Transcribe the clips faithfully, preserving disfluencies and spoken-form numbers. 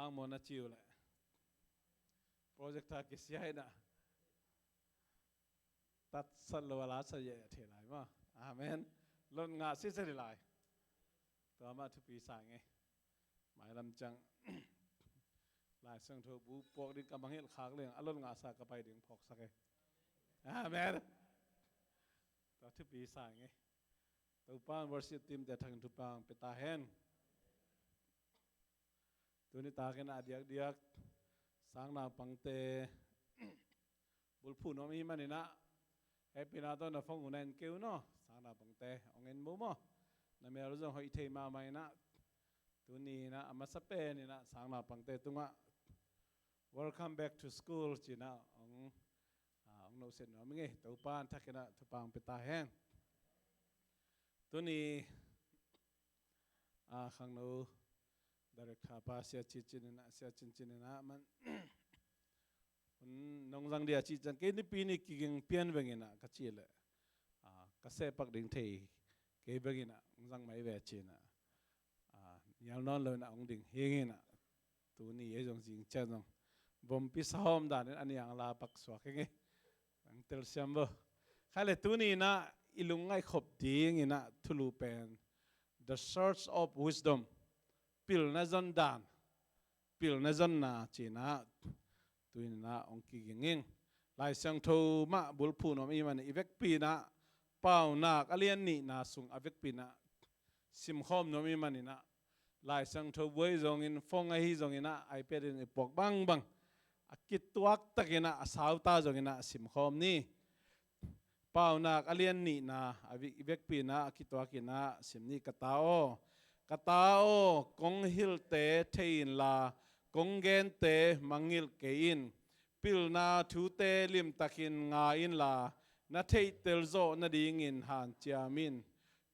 Ang maw na ci uh leh projector kisia in ah tatsat lo a la sa ye thei lai maw. Amen. Lot ngah sisa dih lai. Tua mah thupi sa ing ei. Mailam ciang Lai Siangtho bu puak ding ka mangngilh khak leng a lot ngah sa ka pai ding phawksak ei. Amen. Tua thupi sa ing ei. Topa in worship team te thangin thupha hong pia ta hen. Tuni takin a diakdiak sang naupangte bulphuh nuam i hih manin ah hehpihna tawh na phone uh na en kei un aw. Sang naupangte hong en bo maw. Na mel zong hoih thei mahmah in ah tuni in ah a masa pen in ah sang naupangte tungah welcome back to school ci-in ah hong, ah, hong nusiat nuam ing ei. Topa in thak in ah thupha hong pia ta hen. Tuni, ah, khangno director pa Sia Cin Cin in ah, Sia Cin Cin in ah man hun nong zang dia cih ciang kei nipi ni kiging pian veng in ah ka cih leh, ah, ka sehpak ding thei kei veng in ah hong zang mai ve ci-in ah, ah, nial nawn lo in ah hong ding hi ing in ah. Tuni ei zong zing ciang zong vompi sawm dan in a niang la pak suak ing ei. Ang telsiam bo. Khai le tuni in ah i lungngaih khop ding in ah thulu pen The Search of Wisdom, pilna zon dan, pilna zonna ci-in ah tuni in ah hong kiging ing. Lai Siangtho mah bulphuh nuam i hih manin i vekpi in ah Paunak a lian nihna sung a vekpi in ah simkhawm nuam i hih manin ah Lai Siangtho buai zongin, phone ahi zongin ah, iPad in i puak bangbang a kituak takin ah a sauta zongin ah simkhawm ni. Paunak a lian nihna a vek, vekpi in ah a kituak in ah sim ni. Ka ta aw, ka ta aw, kong hilhte thei inla kong gente mangngilh kei in. Pilna thute limtakin nga inla na theihtel zawh nadingin hanciam in.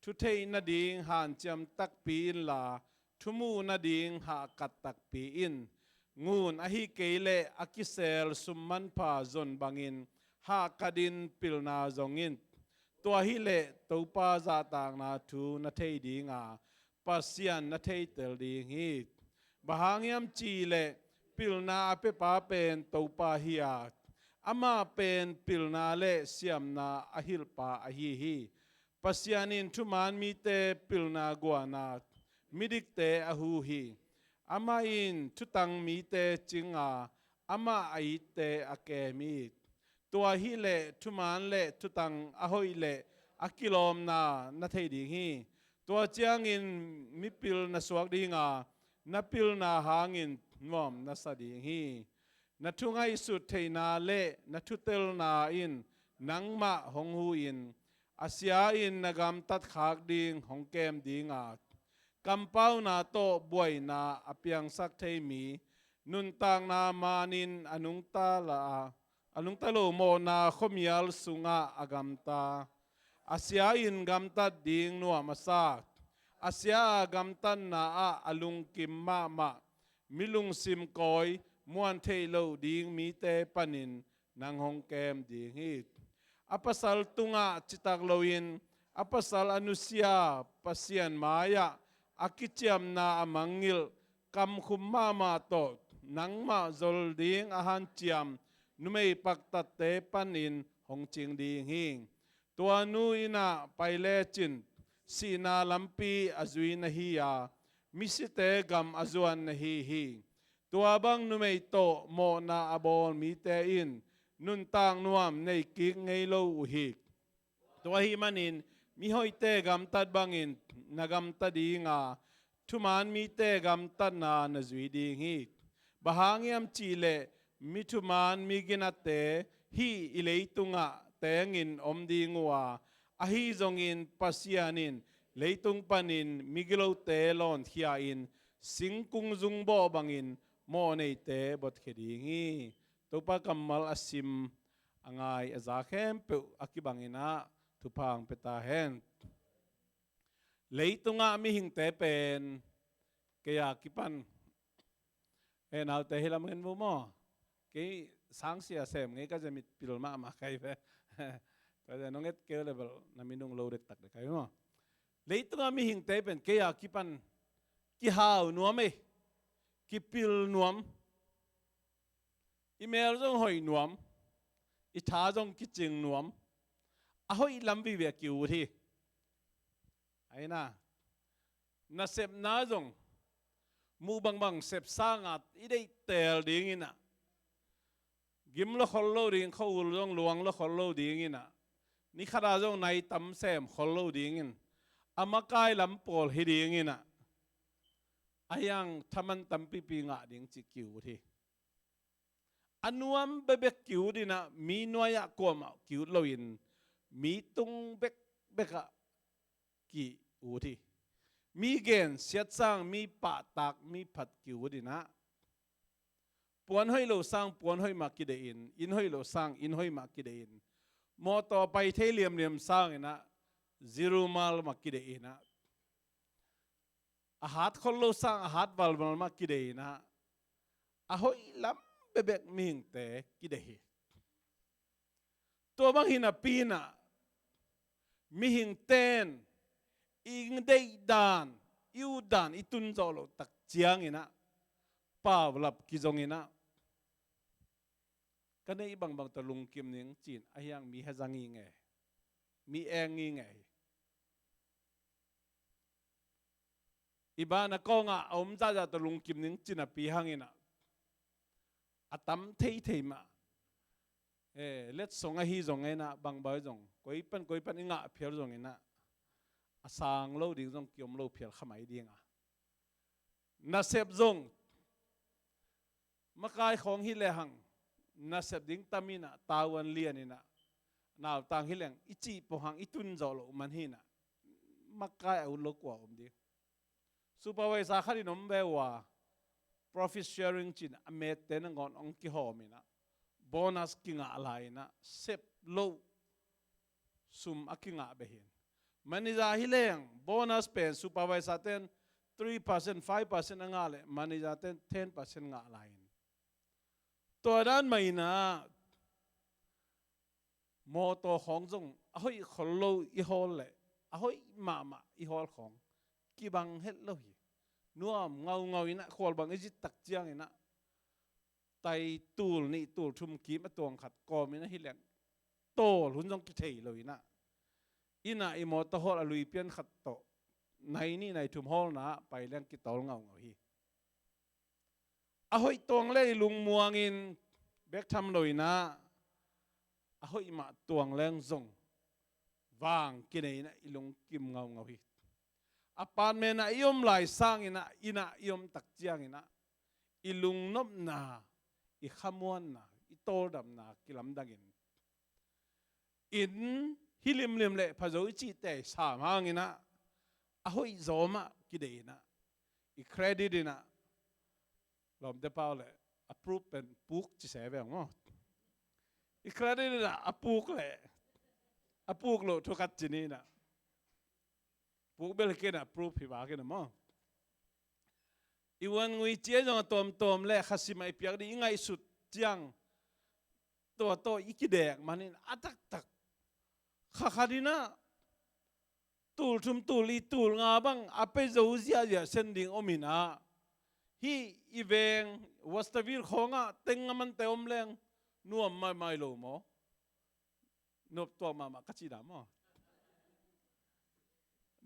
Thu theih nading hanciam takpi inla thu muh nading hahkat takpi in. Ngun ahi kei leh a kisel sum manpha zon bangin hahkat in pilna zong in. Tua hileh Topa zahtakna thu na thei ding a, Pasian na theitel ding hi. Bang hang hiam cih leh pilna a piapa pen Topa hi a, amah pen pilna le siamna a hilhpa ahi hi. Pasian in thuman mite pilna guan a, midikte a hu hi. Amah in thutang mite cing a, amah a itte a kem hi. Tua hileh thuman le thutang a hoih le a kilawmna na thei ding hi. Tua ciangin mipil na suak ding a, na pilna hangin nuam na sa ding hi. Na thu ngaihsut theihna le na thutelna in nangmah hong hu in, a sia in na gamtat khak ding hong kem ding a, kampauna tawh buaina a piangsak thei mi, nuntakna manin a nungta la a, a nungta lo mawhna khuamial sungah a gamta, a sia in gamtat ding nuam a sa, a sia a gamtatna ah a lungkim mahmah, mi lungsim kawi, muan theih loh ding mite panin nang hong kem ding hi. A pasal tungah citak loin a pasal a nusia Pasian mai-ah a kiciamna a mangngilh, kamkhum mahmah tawh nangmah zol ding a hanciam numei paktatte panin hong cing ding hi. Tua nu in ah pai lecin sihna lampi a zui na hi a, misite gam a zuan na hi hi. Tua bang numei tawh mawhna a bawl mite in nuntak nuam nei kik ngei lo uh hi. Tua ahih manin mihoihte gamtat bangin na gamta ding a, thuman mite gamtatna na zui ding hi. Bang hang hiam cih leh mi thuman mi ginate hih i leitungah tengin om ding uh a, ahi zongin Pasian in leitung panin migilote lawnkhia in singkung zungbawh bangin mawhneite botkhia ding hi. Topa kammal a sim a ngai a za khempeuh a kibangin ah thupha hong pia ta hen. Leitungah mihingte pen kei a kipan, he naute hi lam ngen mu maw? Kei sangsia sem ngei ka zia, mit pil mahmah kai ve. Tua zia nong et keu le bel na minung lo dektak de kai maw? Leitungah mihingte pen kei a kipan kihau nuam ei. kipil nuam, i mel zong hoih nuam, i tha zong kicing nuam, a hoih lam vive a ki-ut hi. Aina, nasepna zong muh bangbang sep sanga i deih teel dingin ah, gim lo khol lo ding, khua-ul zong luang lo khol lo dingin ah, ni khat a zong nai tam sem khol lo dingin, a makai lam pawl hi dingin ah, a hiang thaman tampipi ngah ding cih ki-ut hi. A nuam bekbek ki-ut in ah, mi nuai-ah kuamah ki-ut loin, mi tung bekbek ah ki-ut hi. Mi gensiat sang mi pahtak mi phat ki-ut in ah, puan hoih lo sang puan hoih mah kideih in, inn hoih lo sang inn hoih mah kideih in, mawtaw pai thei liamliam sangin ah, zirumal mah kideih in ah, a hat khol lo sang a hat valval mah kideih in ah, a hoih lam bekbek mihingte kideih hi. Tua bang hi napi in ah, mihingte in i deih dan, i ut dan i tun zawh loh tak ciangin ah, paulap kizongin ah, ka neih bangbang tawh lungkim ning ci-in a hiang mi heza ngingei, mi eng ngingei hi. I bana kawngah a om zahzah tawh lungkim ning ci napi hangin ah, a tam theithei mah, eh, letsong ahi zongin ah, bangbang zong, koi pan koi pan i ngah phial zongin ah, a sang lo ding zong kiom lo phial kha mai ding a. Nasep zong makai khawng hi lehang, nasep ding tam in ah, tavuan lian in ah, nautang hi leng i cih pong hang i tun zawh loh man hi in ah, makai a ut lo kua om ding. Supervisor khat in om ve ua, profit sharing ci-in a mette nangawn hong kihawm in ah, bonus kingah lai in ah, sep loh sum a kingah beh hi. Manager hi leng bonus pen supervisor ten three percent, five percent a ngah leh, manager ten ten percent ngah lai in. Tua dan mah in ah, mawtaw khawng zong a hoih khol lo i hawl leh, a hoih mahmah i hawl khawng kibang het lo hi. Nuam ngaungau in ah, khualbang i zit tak ciangin ah, tai tul nih tul thum kim a tuang khat kawmin ahi leng, tawl hun zong kithei lo in ah, inn ah i mawtaw hawl a lui pian khat tawh nai nih nai thum hawlna ah pai leng kitawl ngaungau hi. A hoih tuang leng i lungmuangin bek tham lo in ah, a hoih mah tuang leng zong vang kinei in ah i lungkim ngaungau hi. Apartment ah i om lai sangin ah, inn ah i om tak ciangin ah, i lungnopna, i khamuanna, i tawldamna kilamdangin, inn hi limlim leh phazo i cihte i sam hangin ah, a hoih zaw mah kideih in ah, i credit in ah, lawmte pau leh, a proof pen puk ci se ve maw. I credit in ah a puk leh, a puk loh thu khat ci ni in ah, puk bel hi kei in ah, proof hi vak in ah maw. I wan ngui cia zong a tuamtuam leh khasim ah i piak ding i ngaihsut ciang, tua tawh i kidek manin a taktak, kha khat in ah tul thum tul li tul nga bang a pia zo ziahziah sen ding om in ah, hih i veng Westerville khawngah teng a mante om leng nuam maimai lo maw? Nop tuak mahmah ka cih dah maw?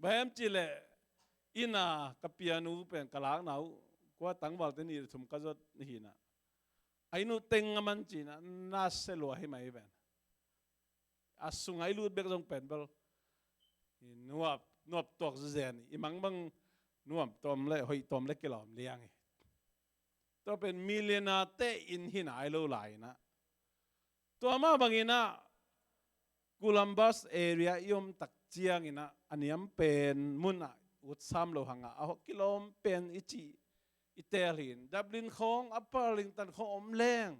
Bang hiam cih leh, inn ah ka pianu pen ka lakna uh, kua tangvalte nih le thum ka zot hi in ah, a inn uh teng a man ci-in ah, na se lua hi mai ven. A sungah i lut bek zong pen bel, i nuap, nuap tuak zezen, i mang bang nuam tawm leh hoih tawm leh kilawm liang hi. Tua pen millionaire-te inn hi nai lo lai in ah, tua mah bangin ah, Columbus area i om tak ciangin ah, a niam pen mun ah ut sam lo hang ah, a hoih kilawm pen i cih i teel hi in. Dublin khawng, Upper Arlington khawng om leng,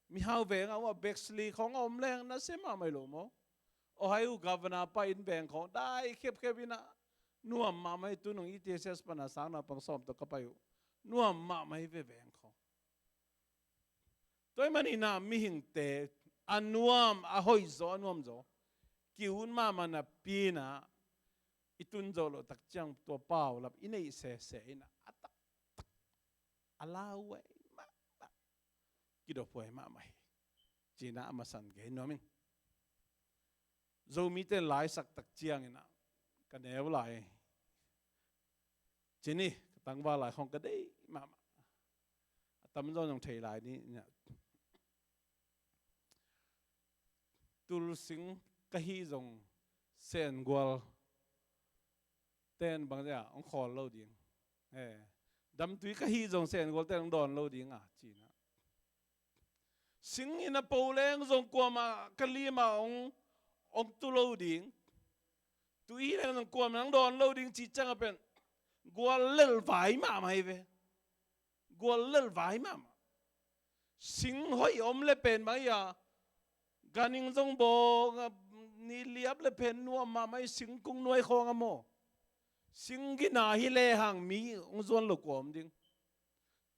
mihau veng ah, uh ah, Bexley khawng a om leng, na se mahmai lo maw? Ohio governor pa inn veng khawng dai khepkhep in ah, nuam mahmah hi. Tu nung E T S S pan a sang naupang sawm tawh ka pai uh, nuam mahmah hi ve veng khawng. Tua ahih manin ah mihingte a nuam, a hoih zaw, a nuam zaw ki-ut mahmah napi in ah, i tun zawh loh tak ciang tua paulap i neih sese in ah, a taktak a lauhuai mahmah, kidophuai mahmah hi. Ci-in ah a masa-in gen nuam ing. Zomite in laisak tak ciangin ah ka neu lai, ci-in ka tangval lai khawng ka deih mahmah. A tamzaw in zong thei lai ni. Tulsing ka hih zong Sengual ten bang zia hong khawl lo ding. Eh, damtui ka hih zong Sengual ten hong dawn lo ding a, ci-in ah. Sing in a po leng zong kuamah ka lim ah hong, hong tu lo ding. Tui hi leng zong kuamah hong dawn lo ding cih ciangah pen guallelh vai mahmah hi ve. Guallelh vai mahmah. Sing hoih om le pen bang hi a, ganhing zong bawng a, ni liap le pen nuam mahmah hi, singkung nuai khawng a maw. Sing gina hi lehang mi hong zuan lo kua om ding.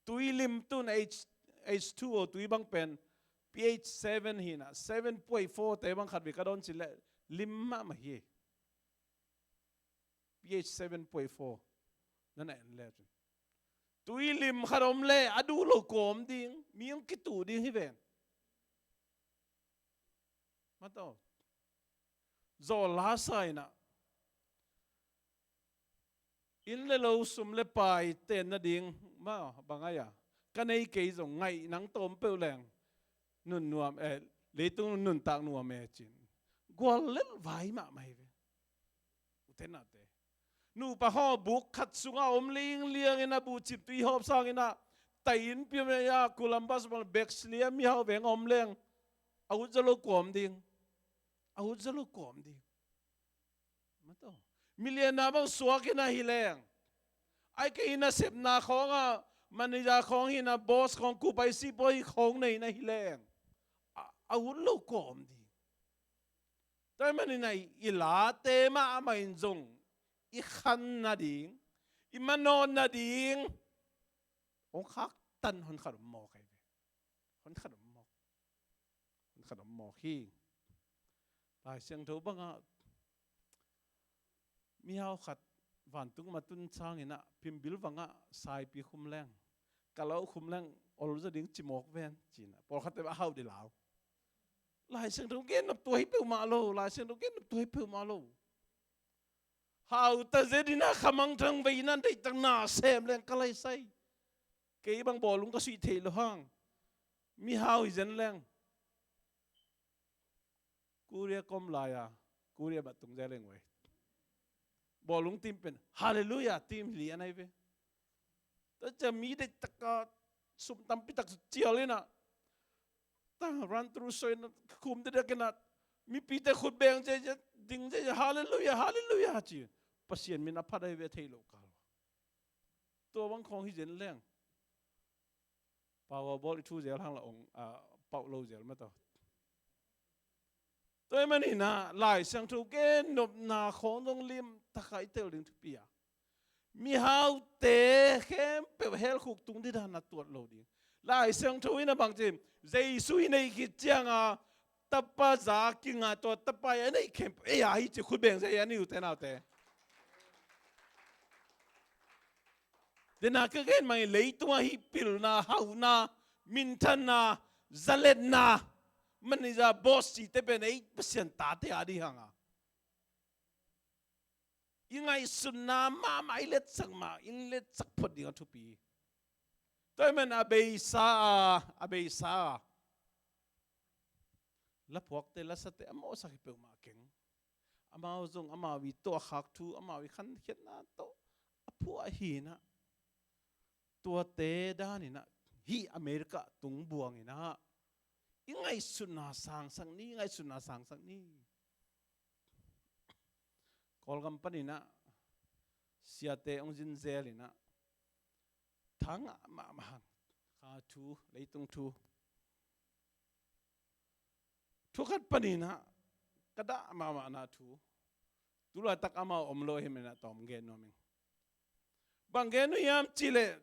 Tui lim tun H, H two O tui bang pen pH seven hi-in ah, seven point four te bang khat vei ka dawn cih leh lim mahmah hi. pH seven point four na na en le cin, tui lim khat om le a duh lo kua om ding, mi hong kituh ding hi ven. Mataw. Zawl lasa in ah, inn le lo, sum le pai ten nading mah bang ai a, ka nei kei zong ngaih nang tawm peuh leng nun nuam, eh, leitung nuntak nuam e, ci-in guallelh vai mahmah hi ve. Ute naute, nupa haw buk khat sungah om lingliang in ah, buhcim tui hawp sang in ah, tai inn pia mai a, Columbus bang Bexley a mihau veng om leng a ut zaw lo kua om ding. A ut zaw lo kua om ding. Mataw. Millionaire bang suak in ah hi leng, ai kei nasepna khawngah manager khawng hi-in ah, boss khawng, kupai sipawi khawng nei in ah hi leng, a, a ut lo kua om ding. Tua ahih manin ah i late mahmah in zong i khan nading, i manawh nading hong khaktan hon khat om mawk ahi ve. Hon khat om mawk. Hon khat om mawk hi. Lai Siangtho bangah mihau khat vantung mah tun sang in ah, pimbil vangah saipi khum leng, kalau khum leng ol zaw ding ci mawk ven, ci-in ah pawlkhatte a hau dih lau. Lai Siangtho gen nop tua hi peuhmah lo. Lai Siangtho gen nop tua hi peuhmah lo. Hau ta zia ding a, khamangthang vei in ah deihtak na sem leng ka laisai. Kei bang bawlung ka suih theih lo hang. Mihau hi zen leng, Korea ka om lai a, Korea mah tung zel leng uh ei. Bawlung team pen Hallelujah team lian ahi ve. Tua ciang mi deihtak a, sum tampi tak cial in ah, ta run through soi in ah, khum deihdeih in ah, mipite khut beng ziahziah, ding ziahziah, Hallelujah, Hallelujah, ci. Pasian min a phat ahi ve, thei lo kal. Tua bang khawng hi zen leng, Powerball i thu zel hang la ong, a, pauh lo zel mataw. Tua ahih manin ah Lai Siangtho gen nopna khawng zong limtak a i tel ding thupi a, mihaute khempeuh hell khuk tung ding dan a tuat lo ding. Lai Siangtho in a bang ci, Jesu i neih khit ciang a, Tapa za kinga, tua Tapa i a neih khempeuh ei a hi ci, khut beng ziahziah ni, ute naute. Dena ka gen mah hi, leitung a hih pilna, hauhna, minthanna, zaletna, manager, boss cihte pen ei Pasian tate a ding hang a, i ngaihsutna mahmah i letsak mah, i letsak phot ding a thupi. Tua ahih man a beisa a, a beisa a, laphuakte, lasate a mawhsak hi peuhmah keng. Amau zong amau i tuahkhak thu, amau i khankhiatna tawh a phuah hi in ah, tuate dan in ah hih America tung buang in ah, i ngaihsutna sangsak ni, i ngaihsutna sangsak ni. Kawlgam panin ah siate hong zin zel in ah, thangah mahmah hang, kha thu, leitung thu. Thu khat panin ah ka dah mahmahna thu, tu laitak amau om lo ahih manin ah tawm gen nuam ing. Bang gen uh hiam cih leh,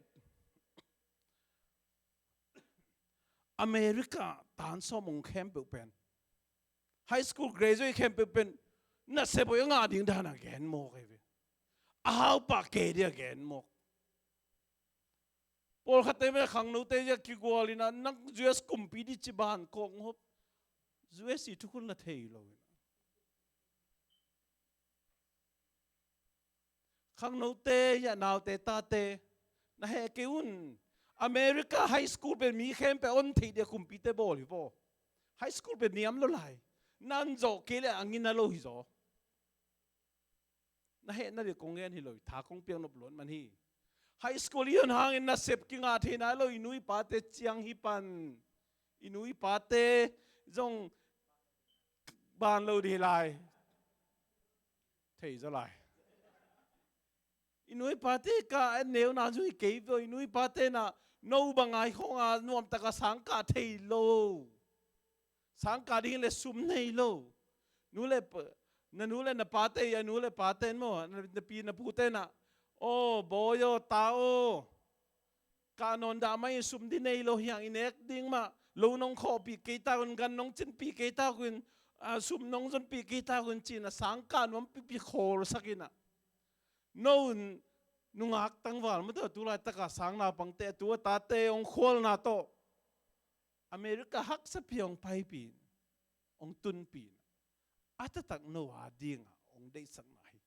America tan sawm ong khempeuh pen, high school graduate khempeuh pen, nasep hoih a ngah ding dan a gen mawk ahi ve. A hau pah kei ding a gen mawk. Pawlkhatte mah khangnote zia kigual inah nang U S kumpi ding ci ban kawk hop. U S i thukhun la thei lo inah. Khangnote, ya naute, tate, na heh kei un. America high school pen mi khempeuh a on theih dia kumpite bawl hi vaw. High school pen niam lo lai. Nan zawh kei le a ngina lo hi zaw. Na hehna dia kong ngen hi lo hi, tha kong piak nop luat man hi. High school i hon hangin nasep kingah thei nai lo, i nu i pate ciang hi pan. I nu i pate zong ban lo dih lai. Thei zaw lai. I nu i pate ka a neuna zui kei vio, i nu i pate na no bang ai khong a nuamtaka sang kah thei lo. Sang kah ding le sum nei lo. Nu le pa, na nu le na pate, a nu le pate maw, na, na pi na pute na. Aw, bawi aw, ta aw. Ka nawn dah mah in sum di nei lo hiang i nek ding mah, lo nong khawhpih kei tak un, gan nong cinpih kei tak un, a, sum nong zonpih kei tak un ci-in a sang kah nuam pipi khawlsak inah. No nungak tangval mah tawh tu laitaka sang naupangte, a tu a tate hong khualna tawh America haksa pi hong paipih in, hong tunpih in. A taktak no a dinga hong deihsakna hi.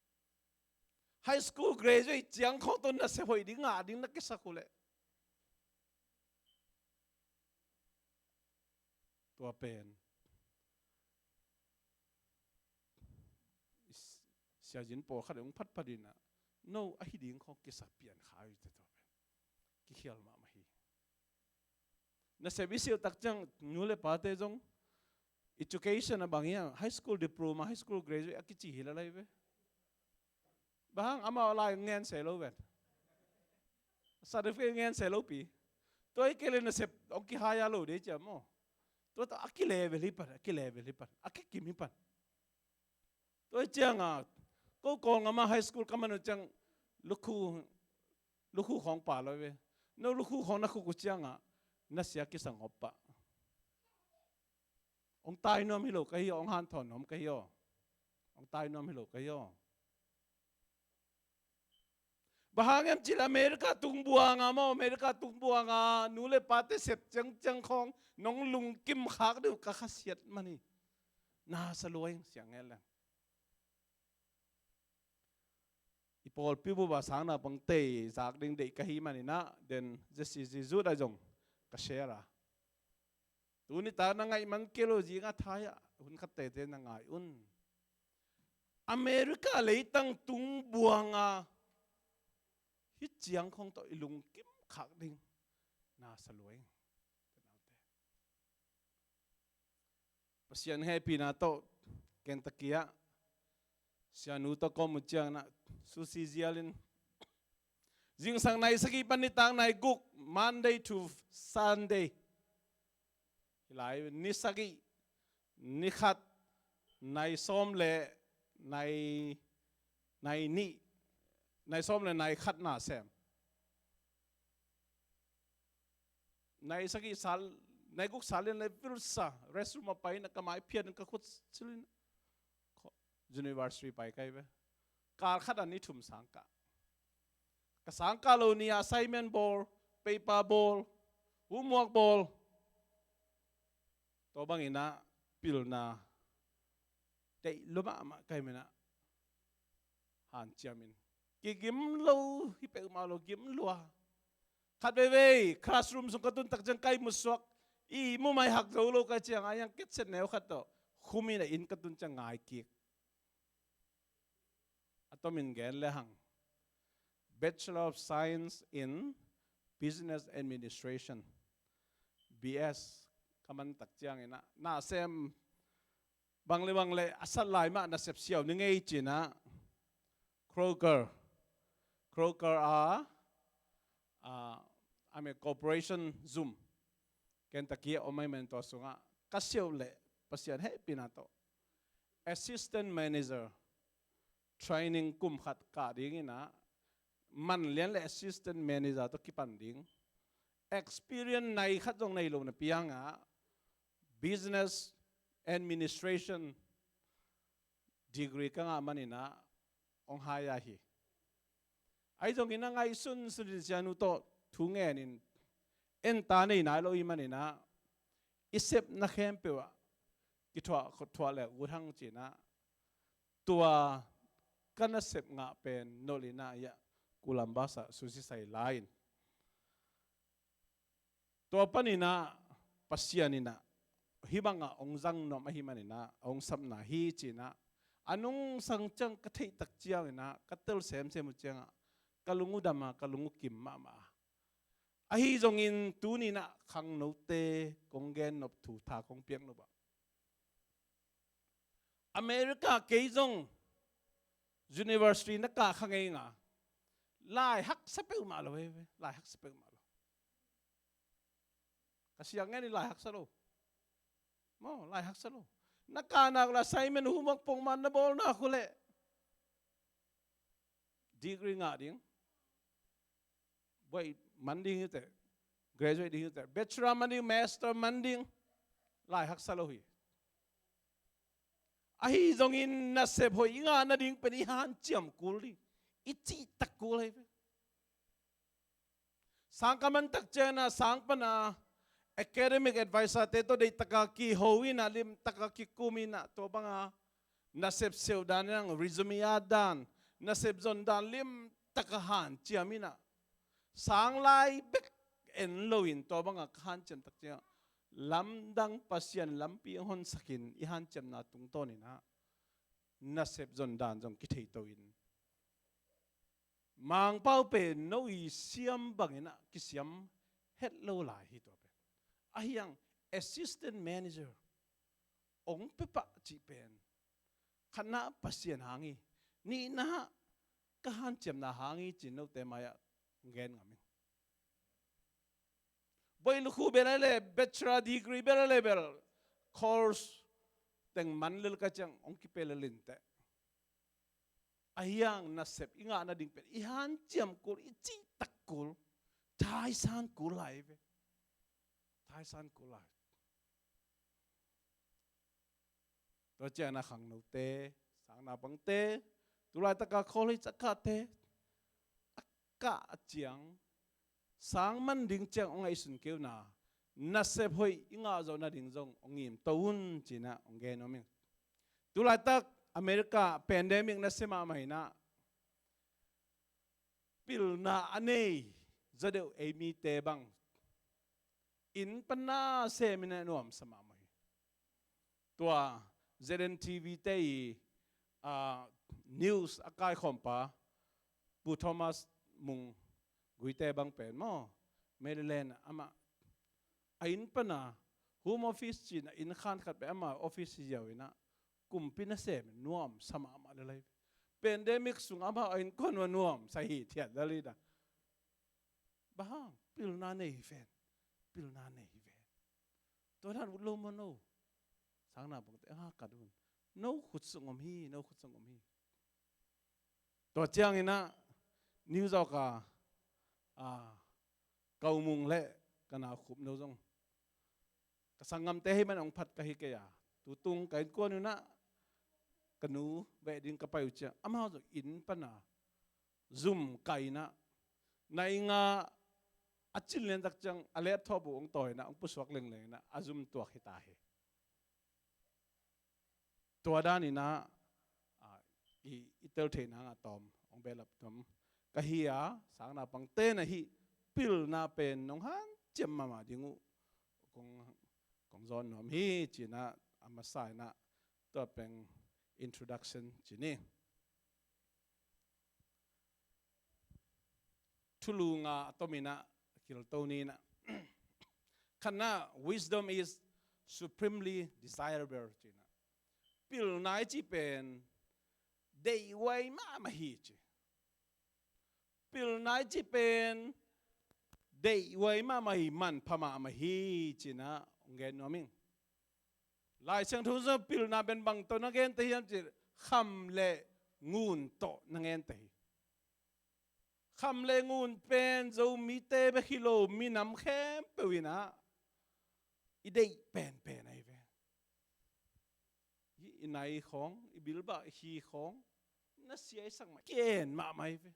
High school graduate ciang khawng tawh nasep hoih ding ngah ding na kisak uh leh. Tua pen siazin pawlkhat hong phatphat inah no ahi ding khawng kisak pian kha uh te tua pen. Kikhial mahmah hi. Nasep i silh tak ciang nu le pate zong education a bang hiam, high school diploma, high school graduate a kici hi lalai ve. Bang hang amau lai ngen se lo vet. Certificate ngen se lo pi. Tua i kei le nasep hong kihaya lo de ciam maw. Tua tawh a kilevel hi pan, a kilevel hi pan, a kikim hi pan. Tua i cianga ko Kawlgam ah high school ka man uh ciang lukhu, lukhu khawng pa lo ve. No lukhu khawng na khuk uh cianga na sia kisang hop pah. Hong tai nuam hi lo ka hi aw, hong hanthawn nuam ka hi aw. Hong tai nuam hi lo ka hi aw. Bang hang hiam cih leh America tung buanga maw, America tung buanga nu le pate sep ciangciang khawng nong lungkim khak deuh ka khasiat man hi. Na sa lua ing siang ngen leng. I pawlpi bup a sang naupangte zak ding deih ka hi maninah den Jesse Jesuit a zong ka share a. Tuni tak na ngaih man kei lo zinga thai-ah hun khat tete na ngai un. America leitang tung buanga hih ciang khawng tawh i lungkim khak ding na sa lua ing. Pasian hehpihna tawh Kentucky ah sianu tawh kawm uh ciangin ah sushi zialin zingsang nai sagih pan nitak nai guk, Monday to Sunday. Hi lai ni sagih, ni khat, nai sawm le nai, nai nih, nai sawm le nai khat na sem. Nai sagih sal, nai guk sal in le vilsa, restroom a pai in a ka mai phiat in ka khut silin. University pai kai ve. Kal khat a ni thum sang kah. Ka sang kah lo ni a assignment bawl, paper bawl, homework bawl. Tua bangin ah pilna deih lua mahmah kai min ah hanciamin. Kigim lo hi peuhmah lo, gim lua. Khat veivei classroom sung ka tun tak ciang kai musuak, i mu mai hak zo lo ka ciang a hiang ketset neu khat tawh khumin a inn ka tun ciang ngai kik. A tomin gen le hang Bachelor of Science in Business Administration, B S ka man tak ciangin ah na sem bang le bang le a sat lai mah na sep siau ni ngei cinah Kroger, Kroger a, a, a mi corporation zum Kentucky a om ai men tua sungah ka siau leh Pasian hehpihna tawh assistant manager training kum khat kah dinginah man lian le assistant manager tawh kipan ding. Experience nai khat zong nei lo na piangah business administration degree ka ngah maninah hong hai ahi. Ahi zongin a ngaihsun sunin sianu tawh thu ngenin en ta nei nai lo i maninah i sepna khempeuh ah kithuah thuah le ut hang cinah tua ka nasep ngah pen nolh inah iah Columbus ah susi sai lai-in tua paninah Pasian inah hih bangah hong zang nuam ahi maninah a hong sapna hi cinah a nungsang ciang ka theihtak cianginah ka tel semsem uh ciangah ka lung uh dam a ka lung uh kim mahmah. Ahi zongin tuninah khangnote kong gen nop thu tha kong piak nop ah America kei zong university na kah kha ngei nga lai haksa peuhmah lo ve, lai haksa peuhmah lo. Ka siang ngen i lai haksa lo. Maw, lai haksa lo. Na kahnak la assignment homework pongman na bawlnak uh leh degree ngah ding. Buai man ding hi teh, graduate ding hi teh, bachelor man ding, master man ding, lai haksa lo hi. Ahi zongin nasep hoih i ngah nading pen i hanciam kul ding, i cihtak kul ahi ve. Sang ka man tak ciangin ah sang pana academic advisor te tawh deihtaka kiho inah limtaka kikum inah tua banga nasep seuh dan inah resume at dan nasep zon dan limtaka hanciam inah sang lai bek en loin tua banga ka hanciam tak ciangah lamdang Pasian lampi hong honsakin i hanciamna tungtawn inah nasep zon dan zong kithei to in Mangpau pen no i siam bangin ah kisiam het lo lai hi tua pen. Ahiang assistant manager ong pepah cih pen khatna Pasian hang hi, nihna ka hanciamna hang hi cin note mai-ah gen ngam ing. Boi lukhu bel a le bachelor degree bel a le bel course teng man lel ka ciang ong kipe lel inteh. Ahiang nasep i ngah nading pen i hanciam kul, i cihtak kul, thaisan kul lai ve. Thaisan kul lai. Tua ciangin a khangnote, sangnaupangte, tulaitaka college a kahte a kah a ciang sang man ding ciang ong ngaihsun kei un a, nasep hoih i ngah zawh nading zong ong ngim to un cinah ong gen om ing. Tulaitak America pandemic nasia mahmah inah pilna a nei zaw deuh ei mite bang inn pana semin a nuamsa mahmah hi. Tua Z N T V te i, ah, news a kaikhawmpa Pu Thomas Mung Guite bang pen maw, Maryland amah a inn pana home office cin a inn khan khat pen ama office hi ziau inah kumpi nasem nuamsa mahmah lel hi. Pandemic sung amah a innkuan uh a nuamsa hi thiat lel inah. Bang hang? Pilna nei hi ven. Pilna nei hi ven. Tua dan ut lo maw no? Sangnaupangte a kat un. No khut sung om hi, no khut sung om hi. Tua cianginah New York a, a, ka u Mung le ka nau Khup no zong ka sanggamte hei man hong phat ka hi kei a, tutung ka innkuan unah ka nu veh ding ka pai uh ciang amau zong inn pana zum kainah na inga a cin liantak ciang a laptop uh hong tawi inah hong pusuak lengleng inah a zum tuak hi ta hi. Tua daninah, ah, i, i tel theihna ngah tawm hong behlap tawm ka hi a, sangnaupangte na hih pilna pen nong hanciam mahmah ding uh kong, kong zawn nuam hi cinah a masa inah tua peng introduction ci ni. Thulu nga a tominah kilto ninah khatna, wisdom is supremely desirable cinah pilna i cih pen deihhuai mahmah hi ci. Pilna i cih pen deihhuai mahmah hi, manpha mahmah hi cinah hong gen nuam ing. Lai Siangtho sung pilna pen bang tawh na gente hiam cih kham le ngun tawh na gente hi. Kham le ngun pen Zomite bek hi lo minam khempeuh inah i deih penpen ahi ve. Hi i nai khawng, i bilbah hi khawng na siaisak mah, ken mahmah hi ve.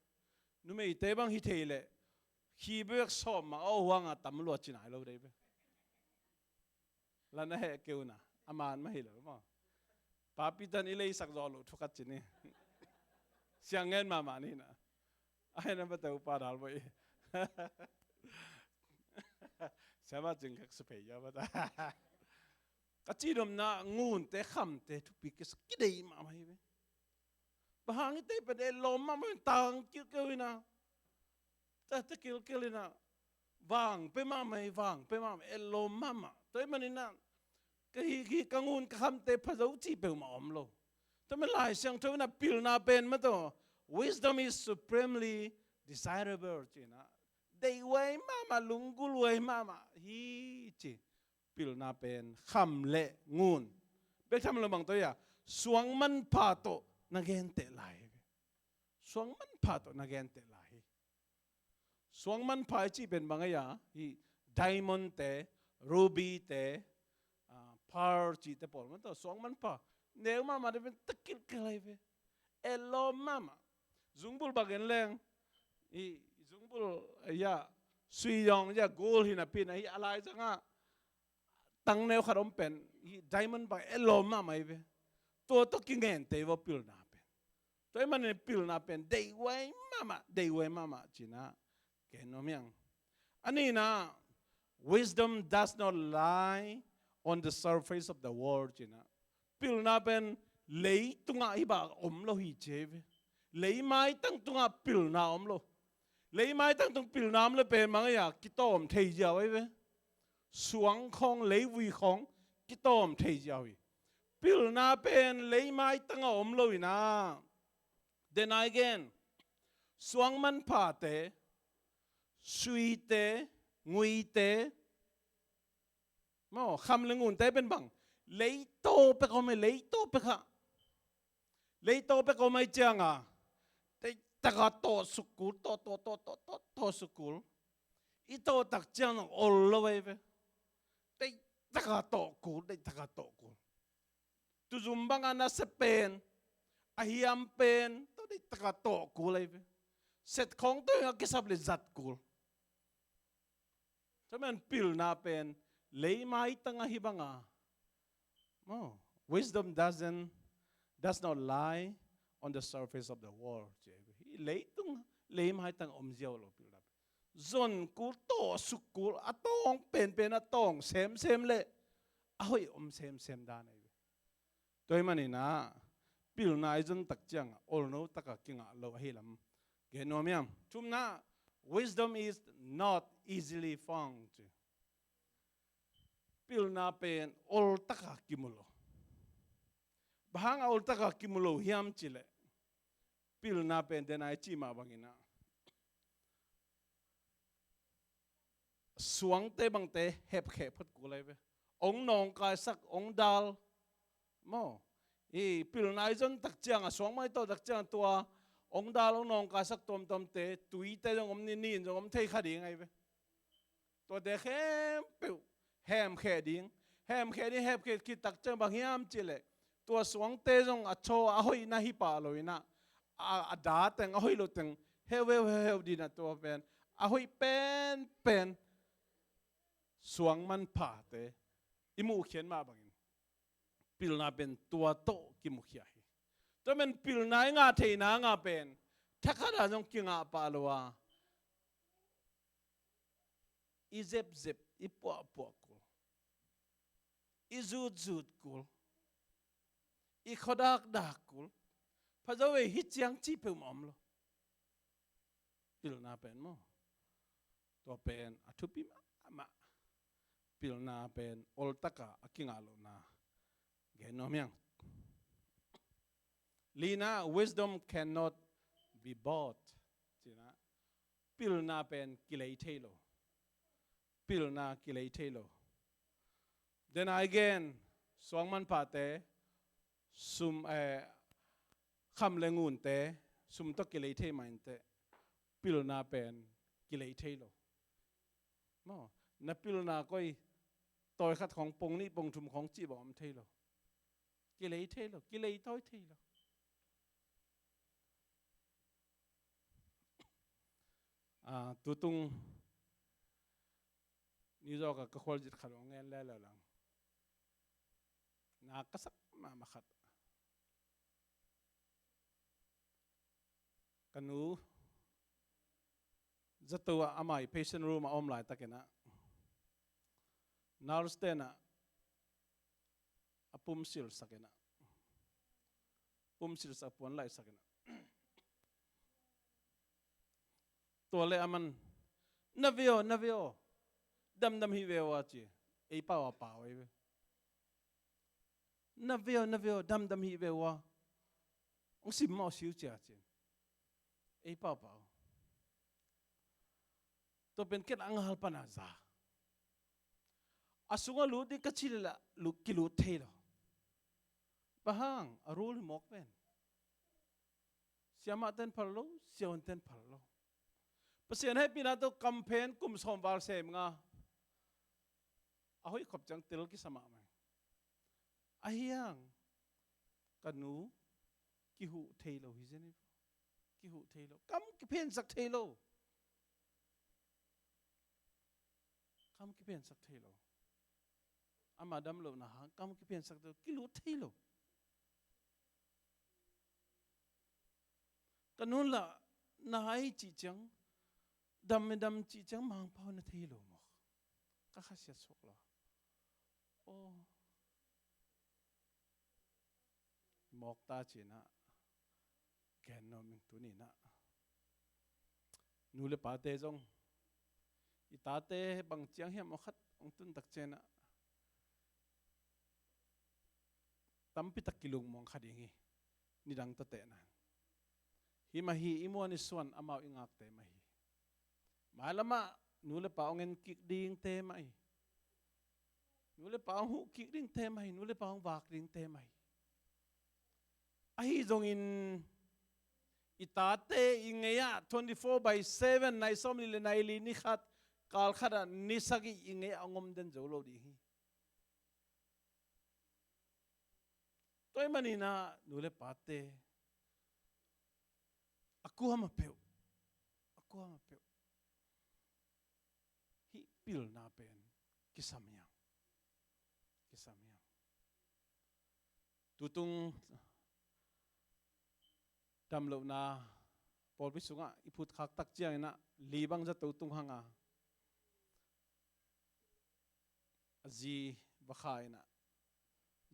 Numeite bang hi thei leh Khi bek sawm mah aw huang a tam lua ci nai lo dei ve. La na heh keu na, a man mah hi lo maw. Papi tan i leisak zawh loh thu khat ci ni. Siang ngen mahmah ni na. Ai na bata upa dal boi. Siama cing khak su phei ya bata. Ka ci domna ngunte khamte thupi kisa kidei mahmah hi ve. Bang hang i tei pen e lawm mahmah in tang kilkel ina. Ta ta kilkel ina. Vang pe mahmah hi, vang pe mahmah, e lawm mahmah. Tua i man ina. Ka hi hi ka ngun ka khamte pha zo ci peuhmah om lo. Tua man Lai Siangtho ina pilna pen mah tawh. Wisdom is supremely desirable ci ina. Dei huai mahmah, lunggulh huai mahmah hi ci. Pilna pen kham le ngun. Bek tham lo bang tawh ia. Suang manpha tawh na genteh lai hi. Suang manpha tawh na genteh lai hi. Suang manpha i cih pen bang a ia. Hi diamond te, ruby te, ah, pearl cihte pawl man tawh suang manpha. Neu mahmah dei pen takilkel lai ve. E lawm mahmah. Zungbul bak en leng. I zungbul ia. Sui yong ia gul hi napi na hi a lai zangah. Tang neu khat om pen. Hi diamond bak e lawm mahmah hi ve. Tua tawh kingen tei vaw pilna pen. Tua i manin pilna pen. Dei huai mahmah. Dei huai mahmah ci na. Ken nuam hiang. A nihna, wisdom does not lie on the surface of the world ci na. Pilna pen leitungah hi bang om lo hi ci hi ve. Lei maitang tungah pilna om lo. Lei maitang tung pilna om le pen mang ia kitawm thei ziau hi ve. Suang khawng, leivui khawng kitawm thei ziau hi. Pilna pen lei maitangah om lo ina. Then again, suang manphate, suite, nguite, maw, kham le ngunte pen bang. Leitaw pek om e, leitaw pek ah. Leitaw pek om ai cianga. Teihtaka tawh suk kul, tawh, tawh, tawh, tawh, tawh, tawh suk kul. I tawh tak ciang ol lo ai ve. Teihtaka tawh kul, teihtaka tawh kul. Tuzum banga na se pen, a hiam pen, tawh deihtaka tawh kul ai ve. Set khawng tawh a kisap le zat kul. Tua man pilna pen, lei maitang ahi banga. Oh, wisdom doesn't, does not lie on the surface of the world. Leitung, lei maitang om ziau lo pilna pen. Zon kul, tawh suk kul, a tawng penpen a tawng semsem le a hoih om semsem dan ahi ve. Tua hi maninah pilna i zon tak ciangah olno takah kingah lo ahi lam gen nuam hiam? Thumna, wisdom is not easily found. Pilna pen oltakah kimu lo. Bang hangah oltakah kimu lo hiam cileh pilna pen dena i cih mah banginah suangte bangte hepkheh phot kul ahi ve. Ong nawngkaisak, ong dal maw? I pilna i zon tak ciangah suang mai tawh tak ciangah tua ong dal, ong nawngkaisak tuamtuamte, tuite zong om ni, nin zong om thei kha ding ahi ve. Tuate khempeuh hemkheh ding. Hemkheh ding, hepkheh khit tak ciang bang hiam cileh tua suangte zong a thaw a hoihna hi pah loinah a, a da teng, a hoih lo teng heuheu heuheu dinah tua pen a hoih penpen suang manphate i muhkhiat mah bangin pilna pen tua tawh kimukhia hi. Tua pen pilna i ngah theihna ngah pen thakhatah zong kingah pah lo a, i zepzep, i puahpuah kul, i zutzut kul, i khuadakdak kul. Pha zo ve, hi ciang cih peuhmah om lo. Pilna pen maw? Tua pen a thupi mahmah. Pilna pen oltakah a kingah lohna gen nuam hiang. Lina, wisdom cannot be bought. Cina, pilna pen kilei thei lo. Pilna kilei thei lo. Then again, suang manphate, sum, eh, kham le ngunte, sum tawh kilei thei mah inteh, pilna pen kilei thei lo. Maw, na pilna koi, tawi khat khawng pong nih pong thum khawng cih bang om thei lo. Kilei thei lo, kilei tawi thei lo. Ah, tutung New York ah ka khualzin khat hong ngen lel lo lang. Na ka sak mahmah khat. Ka nu zato ah amah i patient room ah a om laitakin ah, nurse ten ah a pum silsakin ah, pum silsak, puan laihsakin ah, tua leh aman, "Na ve aw, na ve aw, damdam hih ve aw," a ci. Ei pau a pau ei ve. "Na ve aw, na ve aw, damdam hih ve aw, hong sim mawh si uh," ci a ci. Ei pau a pau. Tua pen ken a ngal pan a za. A sungah lut ding ka cih leh lah lut, kilut thei lo. Bang hang? A rule hi mawk pen. Siamah ten phal lo, siavuan ten phal lo. Pasian hehpihna tawh kamphen kum sawm val sem nga. A hoih khop ciang tel kisa mahmah. Ahi hang ka nu kihuh thei lo hi zen hi. Kihuh thei lo. Kam kiphensak thei lo. Kam kiphensak thei lo. Ama dam lohna hang kam kiphensak thei lo. Kilut thei lo. Ka nun lah na hai cih ciang, dam i dam cih ciang Mangpau na thei lo maw? Ka khasiat suak lo. Aw. Mawk ta ci-in ah gen nuam ing tuni-in ah. Nu le pate zong i tate bang ciang hiam aw khat hong tun tak ciangin ah tampi tak kilungmuang kha ding hi. Nidang tawh tehna hi mah hi. I muan i suan amau i ngakte mah hi. Mailam ah nu le pa hong en kik dingte mah hi. Nu le pa hong huh kik dingte mah hi. Nu le pa hong vak dingte mah hi. Ahi zongin i tate i ngei ah twenty four by seven, nai sawmnih le nai li ni khat, kal khat ah ni sagih i ngei ah hong om den zo lo ding hi. Tua ahih manin ah nu le pate a kuamah peuh, a kuamah peuh hih pilna pen kisam hi hang. Kisam hi hang. Tutung damlohna pawlpi sungah i phutkhak tak ciangin ah li bang zato tung hang a, a zi va kha in ah,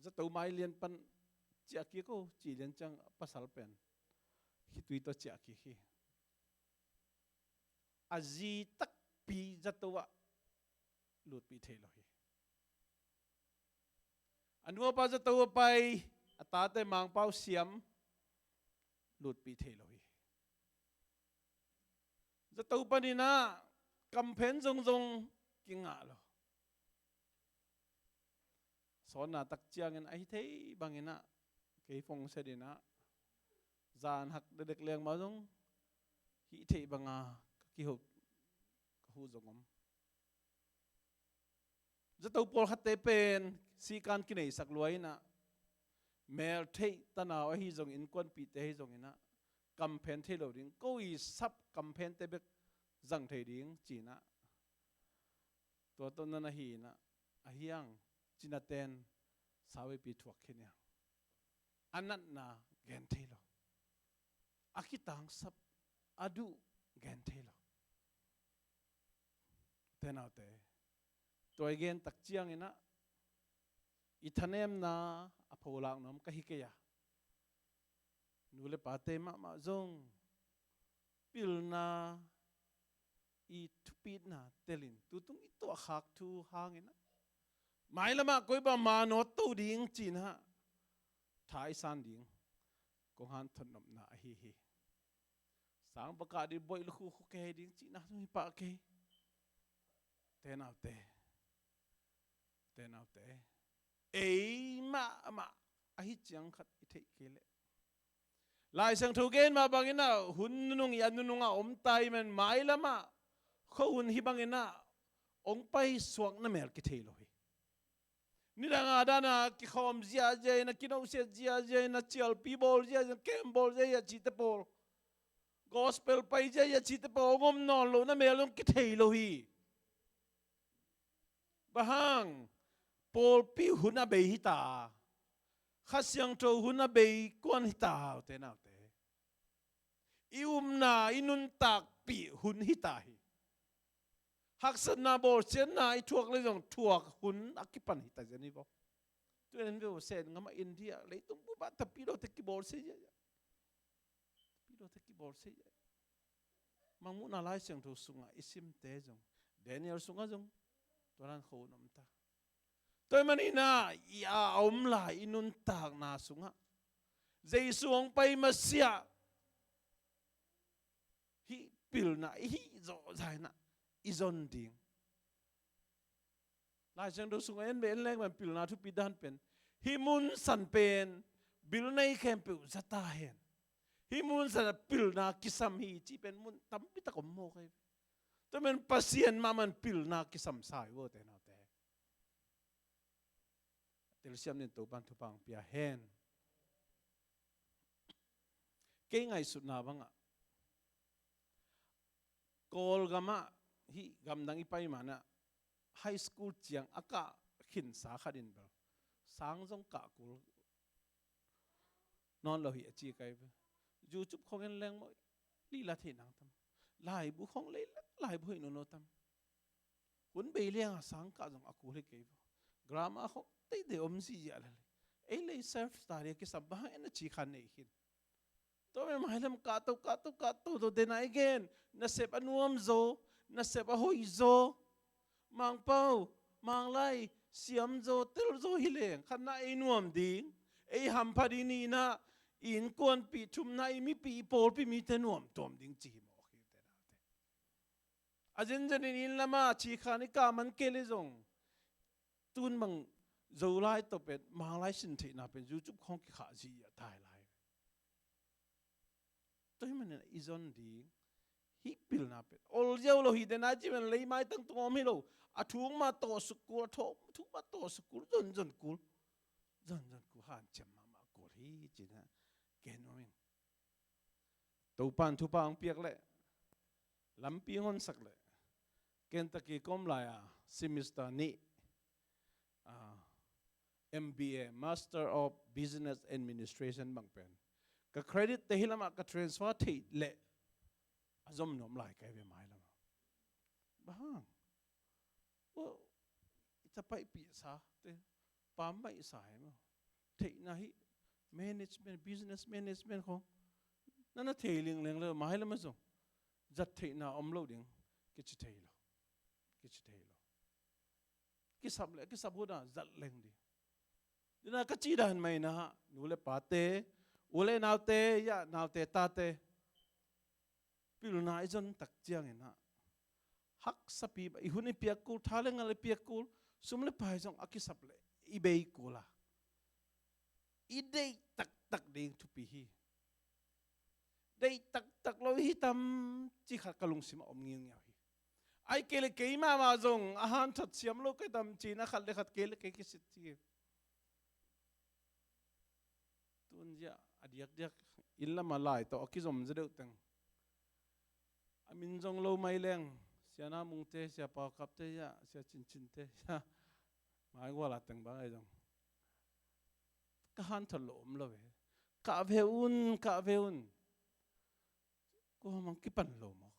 zato mai lian pan ciah kik o, ci lian ciang a pasal pen khitui tawh ciah kik hi. A zi takpi zato ah lutpih thei lo hi. A nu a pa zato a pai, a tate Mangpau siam, lutpih thei lo hi. Zato panin ah kamphen zongzong kingah lo. Sawtna tak ciangin ahi thei bangin ah kei phone set in ah, zan hak dekdek leng mah zong hih theih banga ka kiho, ka huh zong om. Zato pawlkhatte pen sikan kineisak lua in ah, mel theih tanau ahi zongin, innkuanpihte ahi zongin ah, kamphen thei lo ding, ko i sap kamphente bek zang thei ding ci-in ah, tua tawh na na hi in ah, ahi hang cinaten savepi thuak khin hi hang. A natna gen thei lo. A kitangsap, a duh gen thei lo. Te naute, tua i gen tak ciangin ah i thanemna a pholak nuam ka hi kei a, nu le pate mahmah zong pilna i thupitna telin tutung i tuahkhak thu hangin ah, mailam ah koi bang manawt to ding ci-in ah tha i san ding kong hanthot nopna ahi hi. Sang va kah ding, boih lukhu khu kei ding cihna zong hi pah kei. Te naute, te naute, ei mahmah ahi ciang khat i theih kei leh, Lai Siangtho gen mah bangin ah hun nunung i a nunung ah om ta i men, mailam ah khuahun hih bangin ah hong paisuak na mel kithei lo hi. Nidang a dan a kikhawm ziahziah in ah, kinohsiat ziahziah in ah, cialpi bawl ziahziah in ah, kem bawl ziahziah cihte pawl, Gospel pai ziahziah cihte pawh hong om nawn lo, na mel zong kithei lo hi. Bang hang? Pawlpi hun a bei hita, Kha Siangtho hun a bei kuan hita, ute naute. I upna i nuntakpih hun hita hi. Haksatna bawlsiatna i thuak le zong thuak hun a kipan hita zen hi vaw. Tuin en ve uh, Sen gam ah, India, leitung bup ah Tapidaw te kibawlsia, Tapidaw te kibawlsia. Mangmuhna Lai Siangtho sungah i simte zong, Daniel sungah zong tua dan khawng om ta. Tua ahih manin ah i a om lai i nuntakna sungah Jesu hong pai masiah hih pilna i hih zawhzah in ah i zon ding. Lai Siangtho sungah en ve, en leng pen pilna thupi dan pen, hih mun san pen bil nei khempeuh za ta hen. Hih mun san ah pilna kisam hi cih pen mun tampi tak om mawk hi. Tua pen Pasian mahmah in pilna kisam sa hi vaw, ute naute. Telsiam ning, Topan thupha hong pia hen. Kei ngaihsutna bangah Kawlgam ah, hih gamdang i pai man ah, high school ciang a kah khinsa khat in bel sang zong kah kul nawn lo hi a ci kai ve. YouTube khawng en leng maw, lila thei nang tam. Laibu khawng lei laibu hoih nawn lo tam. Hun bei liang a sang kah zong a kul hi kei vaw. Grammar khawng teitei om ziahziah lel hi. Ei lei self study a kisam, bang hang en a ci kha nei khin. Tua mah mailam kahto, kahto, kahto, tua dena i gen. Nasep a nuam zaw, nasep a hoih zaw. Mangpau, Manglai, siam zaw, tel zaw hi leng, khatna ei nuam ding, ei hampha ding, nihna i innkuanpih, thumna i mipih, i pawlpi mite nuam tuam ding ci hi mawk hi, ute naute. A zenzen in inn lamah ci khan i kah man kei le zong, tun bang Zolai tawh pen Manglai sin theihna pen YouTube khawng kikhah ziah tai lai. Tua ahih manin i zon ding hih pilna pen ol ziau lo hi. Dena ci pen lei maitang tung om hi lo. A thuk mah tawh suk kul, a thuk mah tawh suk kul, zon zon kul, zon zon kul, hanciam mahmah kul hi ci-in ah gen nuam ing. Topan thupha hong piak leh, lampi hong honsak leh, Kentucky ka om lai-a semester nih, ah, M B A, Master of Business Administration bang pen ka credit te hih lamah ka transfer theih leh a zom nuam lai ka hi ve, mailamah. Bang hang? Aw, i tapaihpihsa te pammaihsa hi maw? Theihna hih management, business management khawng na na thei lingleng le, mailamah zong zat theihna om lo ding, kici thei lo, kici thei lo. Kisap le kisap hun a zat leng ding. Dena ka cih dan mah in ah, nu le pate, u le naute, ya, naute tate, pilna i zon tak ciangin ah, haksapi bang, i hun i piak kul, tha le ngal i piak kul, sum le pai zong a kisap leh i bei kul a, i deih taktak ding thupi hi. Deih taktak lo hi tam cih khat ka lungsim ah om ngiungiau hi. Ahih kei le kei mahmah zong a hanthat siam lo ka hi tam ci-in ah khat le khat kei le kei kisit ci hi. Tun ziah a diakdiak inn lamah lai tawh a kizom zaw deuh teng, a min zong lo mai leng, Sia Na Mung te, Sia Pau Kap te, ya, Sia Cin Cin te, ya, mai gual a teng bang ahi zong ka hanthat lo om lo ve. Kah ve un, kah ve un. Kuamah kipan lo mawk.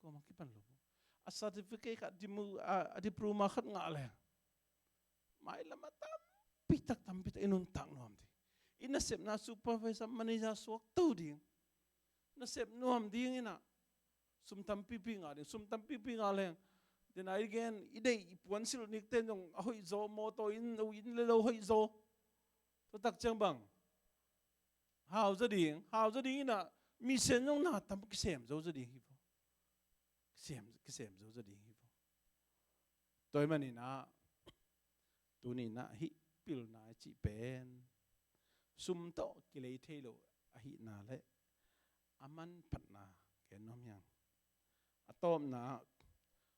Kuamah kipan lo mawk. A certificate khat, dimu-, a, a diploma khat ngah leh, mailamah tampi tak, tampi tak i nuntak nuam ding. I nasepna supervisor, manager suak to ding. Nasep nuam ding in ah, sum tampipi ngah ding, sum tampipi ngah leng, dena i gen, i deih, i puansilh nikten zong a hoih zaw, mawtaw inn, lo inn le lo hoih zaw. Tua tak ciang bang hau zaw ding, hau zaw ding in ah, mission zong na tam kisem zo zaw ding hi vaw. Kisem, kisem zo zaw ding hi vaw. Tua ahih manin ah, tuni-in ah hih pilna i cih pen sum tawh kilei thei lo ahihna le a manphatna gen nuam hi hang. A tawpna,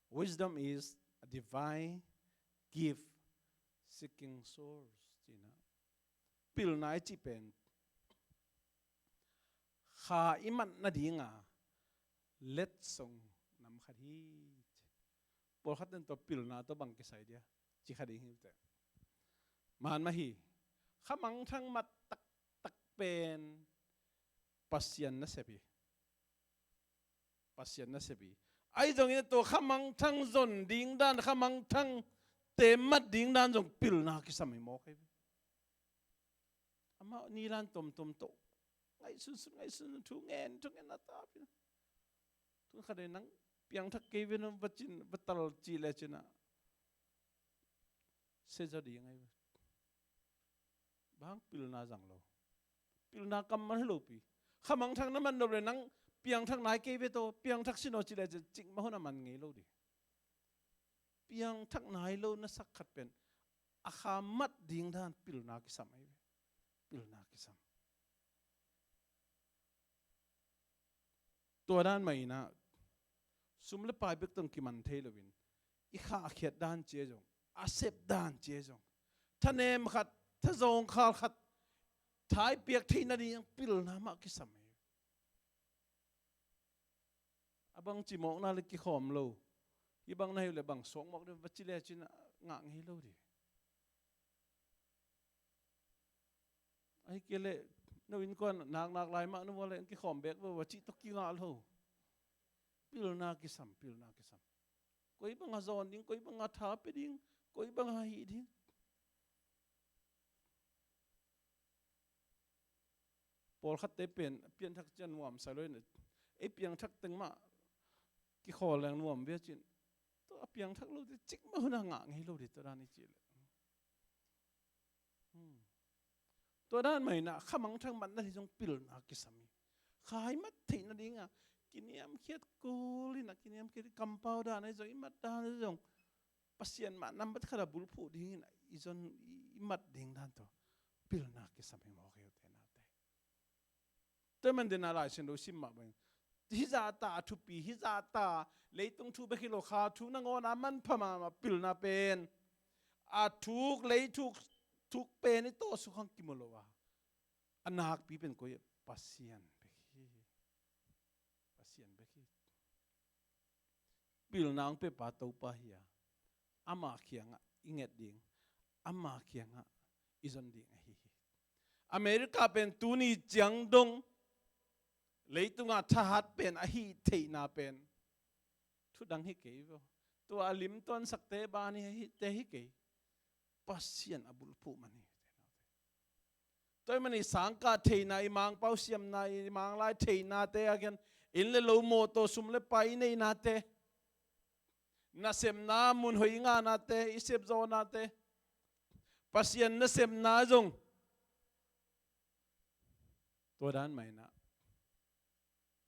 wisdom is a divine gift seeking source, ci-in ah. Pilna i cih pen kha i mat nadinga letsong nam khat hi. Pawlkhat in tua pilna tawh bang kisai dia, ci kha ding hi uh teh. Maan mah hi. Khamangthang mat taktak pen Pasian nasep hi. Pasian nasep hi. Ahi zongin tua khamangthang zon ding dan, khamangthangte mat ding dan zong pilna kisam hi mawk hi. Amah nilan tomtom tawh ngaihsunsun, ngaihsunsun, thu ngen, thu ngen a ta pi. Tun khat in nang piangthak kei ve, nang va cin, va tal cih le cin ah, se zaw ding ahi ve. Bang pilna zang lo. Pilna kammal hi lo pi. Khamangthang na man nop le nang piangthak nai kei ve tawh, piangthak sin aw cih le cin, cikmah hun a man ngei lo ding. Piangthak nai lo na sak khat pen a kha mat ding dan pilna kisam ahi ve. Pilna kisam. Tua dan mah in ah, sum le pai bek tawh kiman thei loin, i khahkhiat dan cia zong, a sep dan cia zong, thanem khat, thazawng khal khat, thai piak theih nading pilna mah kisam hi. A bang cimawkna le kikhawm lo. Hih bang na hi uh le bang suak mawk ding va ci le cin ah ngah ngei lo ding. Ahi kei leh no innkuan naknak lai mah na vua le kikhawm bek vua cih tawh kingah lo. Pilna kisam, pilna kisam. Koi bang a zawn ding, koi bang a tha pia ding, koi bang a hih ding. Pawlkhatte pen piangthak ciang nuamsa lo in, ei piangthak teng mah kikhawl leng nuam ve cin. Tua a piangthak lote cikmah hun a ngah ngei lo ding tua dan i cih leh. Hmm. Tua dan mah in ah khamangthang mat nading zong pilna kisam hi. Kha i mat theih nading a kiniamkhiat kul in ah, kiniamkhiat kampau dan ahi zong, i mat dan ahi zong, Pasian mah nambat khat a bulphuh dingin i zon, i, i mat ding dan tawh pilna kisam hi mawk hi uh te, naute. Tua man dena Lai Siangtho sim mah bang. Hih zahta a thupi, hih zahta leitung thu bek hi lo, kha thu nangawn a manpha mahmah pilna pen, a thuk, lei thuk, thuk pen i tawh suk hang kimu lo a, a nakpi pen koi, Pasian bek hi. Pasian bek hi. Pilna hong pia pa Topa hi a, ama kiangah i nget ding, ama kiangah i zon ding ahi hi. America pen tuni ciang dong leitungah thahat pen ahi theihna pen thu dang hi kei ve. Tua a lim tuansakte, bani ahite hi kei. Pasian a bulphuh man hi. Tua ahih manin sangkah theihna, i Mangpau siamna, i Manglai theihnate a kian inn le lo, mawtaw, sum le pai i neihnate, nasepna, mun hoih i ngahnate, i sepzawhnate, Pasian nasepna zong tua dan mah in ah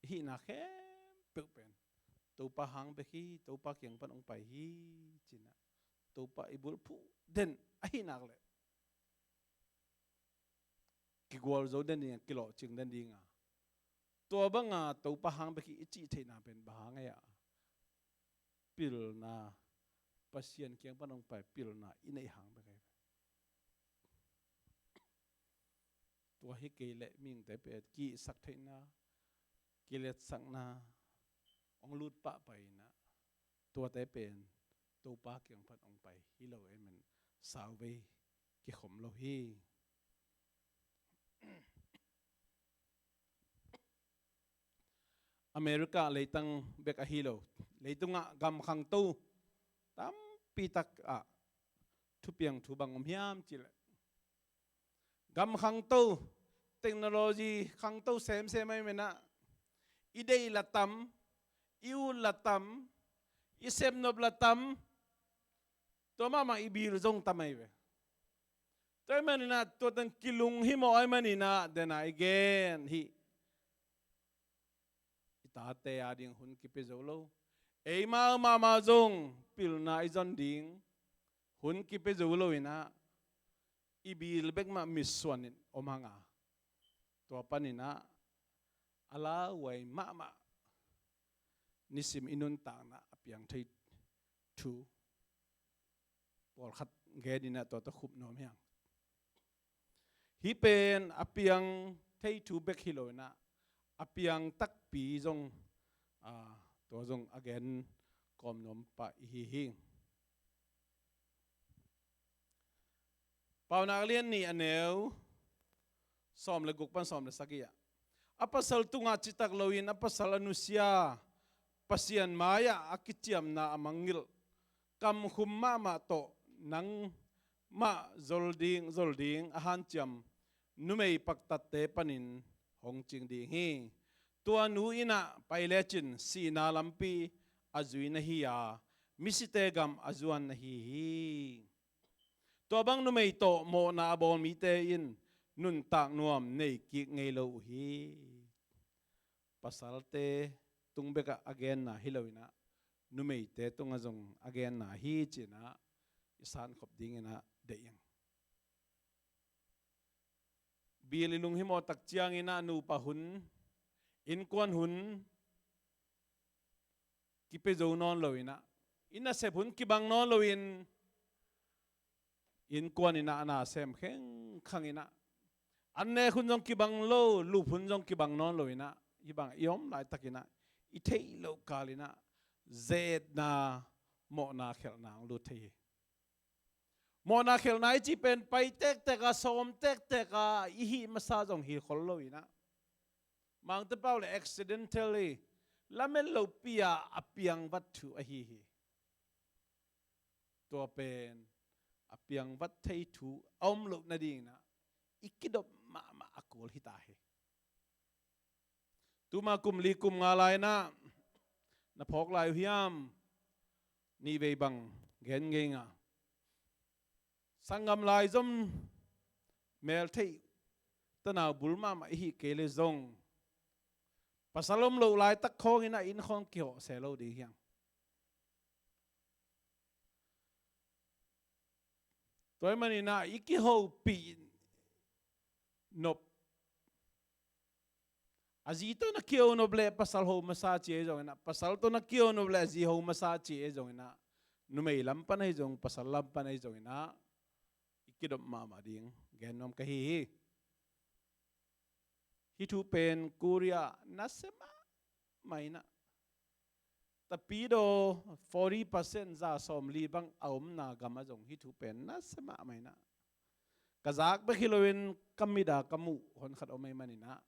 i hihna khempeuh pen Topa hang bek hi, Topa kiang pan hong pai hi, ci-in ah Topa i bulphuh den ahih nak leh kigualzo den ding a, kilawhcing den ding a, tua banga Topa hang bek hi i cih theihna pen bang hang hiam? Pilna, Pasian kiang pan hong pai pilna i neih hang bek hi. Tua hi kei leh mihingte pen ki-itsak theihna, kiletsakna hong lut pahpah in ah, tuate pen Topa kiang pan hong pai hi lo, amen, sauvei kikhom lo hi. America leitang bek ahi lo, leitungah gam khangto tampi tak ah thupiang thu bang om hiam cih leh, gam khangto, technology khangto semsem ahih manin ah i deih la tam, i ut la tam, i sepnop la tam, tua mahmah i bil zong tam ahi ve. Tua ahih manin ah tua teng kilunghimawh ahih manin ah, den a i gen hi, i tate a ding hun kipia zo lo, eimau mahmah zong pilna i zon ding hun kipia zo lo in ah, i bil bek mah mitsuan in om hang a, tua panin ah a lauhuai mahmah nisim i nuntakna a piang thei thu pawlkhat gen in ah tua tawh khup nuam hi hang. Hih pen a piang thei thu bek hi lo in ah, a piang takpi zong a, tua zong a gen kawm nuam pah i hi hi. Paunak lian nih a neu sawm le guk pan sawm le sagih ah, a pasal tungah citak loin a pasal a nusia, Pasian mai-ah a kiciamna a mangngilh, kamkhum mahmah tawh nangmah zol ding, zol ding a hanciam numei paktatte panin hong cing ding hi. Tua nu in ah pai lecin sihna lampi a zui na hi a, misite gam a zuan na hi hi. Tua bang numei tawh mawhna a bawl mite in nuntak nuam nei kik ngei lo uh hi. Pasalte tung bekah a genna hi loin ah, numeite tungah zong a genna hi ci-in ah i sankhop dingin ah deih ing. Bil i lunghimawh tak ciangin ah nupa hun, innkuan hun kipia zo nawn loin ah, i nasep hun kibang nawn loin, innkuan in ah a na sem khengkhang in ah, an nek hun zong kibang lo, lup hun zong kibang nawn loin ah, hih bang i om laitakin ah i theih loh kalin ah zetna, mawhna khelhna hong lut thei hi. Mawhna khelhna i cih pen pai tektek a, sawm tektek a i hih masa zong hi khol loin ah, Mangte pau le accidentally, lamet lopi-a a piangvat thu ahi hi. Tua pen a piangvat thei thu a om loh nadingin ah i kidop mahmah a kul hi ta hi. Tuma kum li kum nga lai-in ah na phawk lai uh hiam? Nihvei bang gen ngei ing a, sanggam laizom, meltheih tanau bul mahmah i hih kei le zong, pasal om loh laitak khawngin ah inn khawng kihawh se lo ding hi hang. Tua ahih manin ah i kihopih nop, a zi tawh na kiho nop leh pasal ho masa ci ahi zongin ah, pasal tawh na kiho nop leh a zi ho masa ci ahi zongin ah, numei lam pan ahi zong, pasal lam pan ahi zongin ah, i kidop mahmah ding gen nuam ka hi hi. Hih thu pen Korea nasia mahmah in ah, tapidaw forty percent, za sawmli bang a omna gam ah zong hih thu pen nasia mahmah in ah, ka zak bek hi loin ka mit a ka muh honkhat om ahih manin ah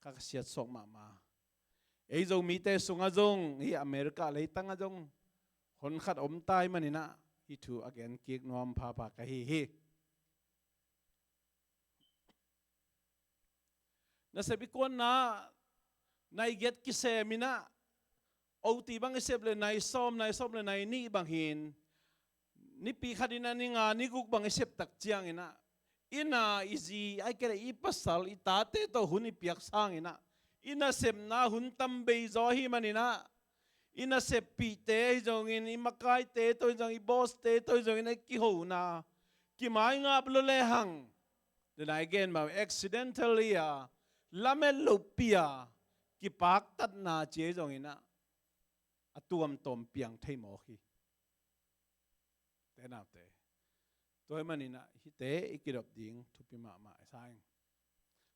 ka, ka siatsuak mahmah. Ei Zomite sungah zong, hih America leitang ah zong honkhat om ta ahih manin ah hih thu a gen kik nuam phapha ka hi hi. Nasep i kuanna, nai giat kisem in ah, oti bang i sep leh nai sawm, nai sawm leh nai nih bang hi-in, nipi khat in ah ni nga ni guk bang i sep tak ciangin ah, inn a i zi, ahih kei leh i pasal, i tate tawh hun i piak sangin ah, i nasepna hun tam bei zaw ahih manin ah, i naseppihte ahi zongin, i makaite tawh ahi zongin, i bawste tawh ahi zongin, a kihona kimaingap lo lehang, den a i gen mah accidentally a, lamet lopi a kipaktatna ci ahi zongin ah, a tuamtuam piang thei mawk hi. Te naute, tua ahih manin ah hihte i kidop ding thupi mahmah i sa ing.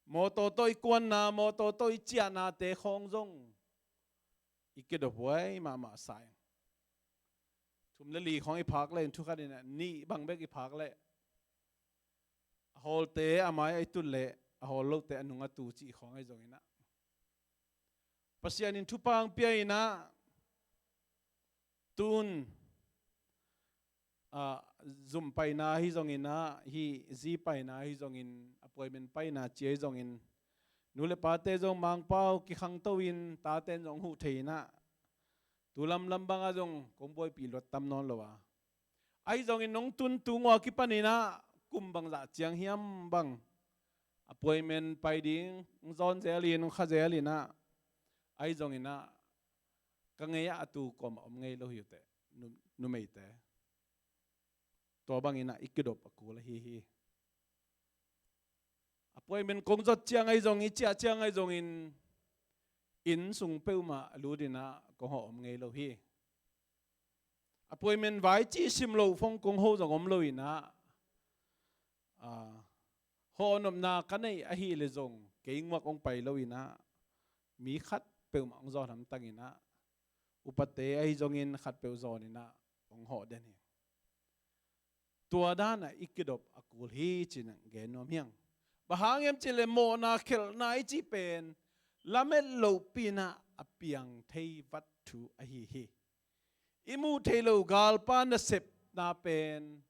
Mawtaw tawh i kuanna, mawtaw tawh i ciahnate khawng zong i kidop huai mahmah sa ing. Thum le li khawng i phak leh, thu khat in ah nih bang bek i phak leh, a hawlte a mai-ah i tut leh a hawl lote a nung a tu cih khawng ahi zongin ah, Pasian in thupha hong pia in ah, tun, ah, zum paina ahi zongin ah, hih zi paina ahi zongin, appointment paina ci ahi zongin, nu le pate zong Mangpau kikhangto in, tate in zong huh thei in ah, tu lamlam bangah zong kong buaipih luat tam nawn lo a, ahi zongin nong tun tung uh a kipan in ah kum bangzah ciang hiam bang appointment pai ding hong zawn zel in, hong kha zel in ah, ahi zongin ah ka ngei ah a tu kuamah om ngei lo hi uh teh, nu-, numeite. Tua bangin ah i kidop a kul ahi hi. Appointment kong zot ciang ahi zong, i ciah ciang ahi zongin, inn sung peuhmah a lut in ah kong hawh om ngei lo hi. Appointment vai cih sim loh phong kong hawh zong om lo in ah, ah, hawh nopna ka neih ahih leh zong kei nguak hong pai lo in ah, mi khat peuhmah hong zawn hamtang inah, upate ahi zongin khatpeuh zawn inah hong hawh den hi. Tua danah i kidop a kul hi ci-in gen nuam hiang. Bang hang hiam cih leh mawhna khelhna i cih pen lamet lohpi inah a piang thei vat thu ahi hi. I muh theih loh galpa nasepna pen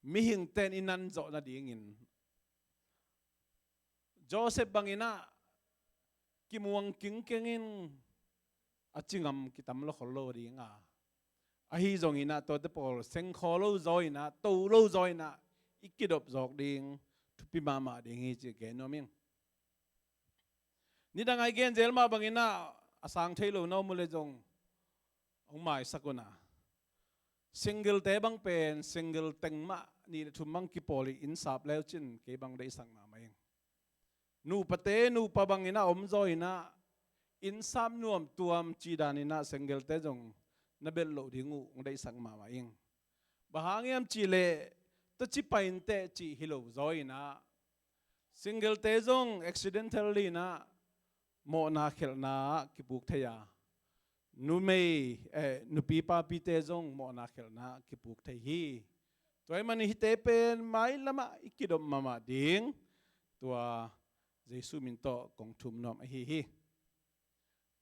mihingte in i nan zawh nadingin Joseph bang inah kimuang kingkeng in a ci ngam kitam lo khol lo ding a, ahi zong inah tuate pawl seng khawh lo zaw inah, to lo zaw inah i kidop zawk ding thupi mahmah ding hi ci gen nuam ing. Nidang a i gen zel mah bang inah a sang thei lo na om uh leh zong hong maisak un a, single-te bang pen single teng mah nih le thum bang kipawl hi, inn sap le uh cin kei bang deihsak mahmah ing. Nupate nupa bang inah om zaw inah inn sap nuam tuam cih dan inah single-te zong na belh loh ding uh hong deihsak mahmah ing. Bang hang hiam cih leh tua ci pai inteh cih hi lo zaw inah, single-te zong accidental inah mawhna khelhna ah kipuk thei a, numei, eh, nupi papite zong mawhna khelhna ah kipuk thei hi. Tua ahih manin hihte pen mailam ah i kidop mahmah ding, tua Jesuh min tawh kong thum nuam ahi hi.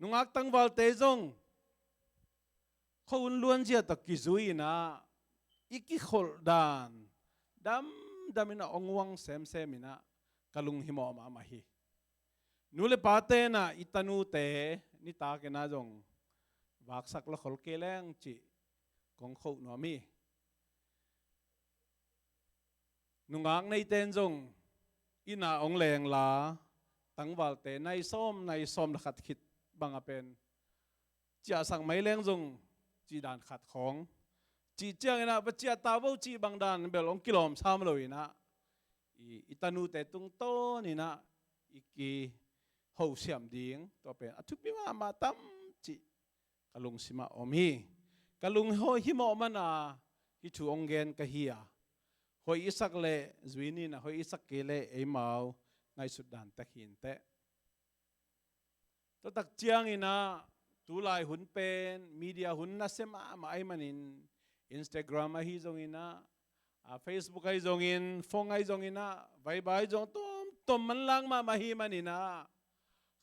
Nungak tangvalte zong khuahun luanzia tawh kizui inah i kikholh dan damdam inah hong uang semsem inah ka lunghimawh mahmah hi. Nu le pate inah i tanute nitak inah zong vaksak lo khol kei leng cih kong khuah nuam hi. Nungak neite in zong inn ah hong lengla, tangvalte nai sawm nai sawm le khat khit bang a pen ciahsak mai leng zong cih dan khat khawng, cih ciang inah va ciah ta vo cih bang dan bel hong kilawm sam lo inah, i, i tanute tungtawn inah i kihosiam ding, tua pen a thupi mahmah tam cih ka lungsim ah om hi. Ka lunghimawh man a hih thu hong gen ka hi a, hoih i sak leh zui ni inah, hoih i sak kei leh eimau ngaihsut dan tek hi inteh. Tua tak ciang inah tulai hun pen media hun nasia mahmah ahih manin, Instagram ahi zong inah, a, Facebook ahi zongin, phone ahi zong inah, Viber ahi zong, tuamtuam manlang mahmah ahih man inah,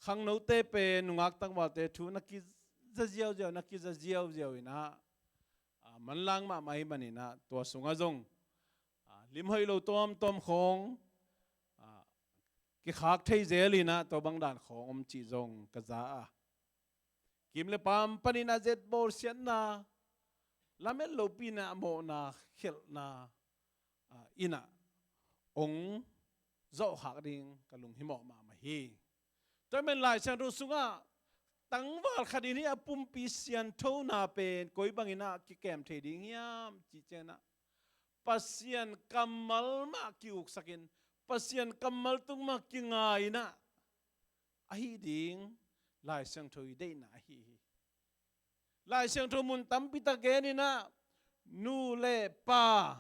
khangnote pen nungak tangvalte thu na kiza ziauziau, na kiza ziauziau inah, a, manlang mahmah ahih man inah, tua sungah zong, a, lim hoih lo tuamtuam khawng, a, kikhak thei zel inah, tua bang dan khawng om cih zong ka za a, kim le pam panin a zet bawlsiatna, lamet lopi inah mawhna khelhna, a, inah hong zawhkhak ding ka lunghimawh mahmah hi. Tua ahih manin Lai Siangtho sungah tangval khat in hih a pumpi sianthona pen koi bang inah kikem thei ding hiam cih ciang inah, Pasian kammal mah ki-uksakin, Pasian kammal tung mah kinga inah, ahih ding Lai Siangtho i deihna ahi hi. Lai Siangtho mun tampi tak gen inah, nu le pa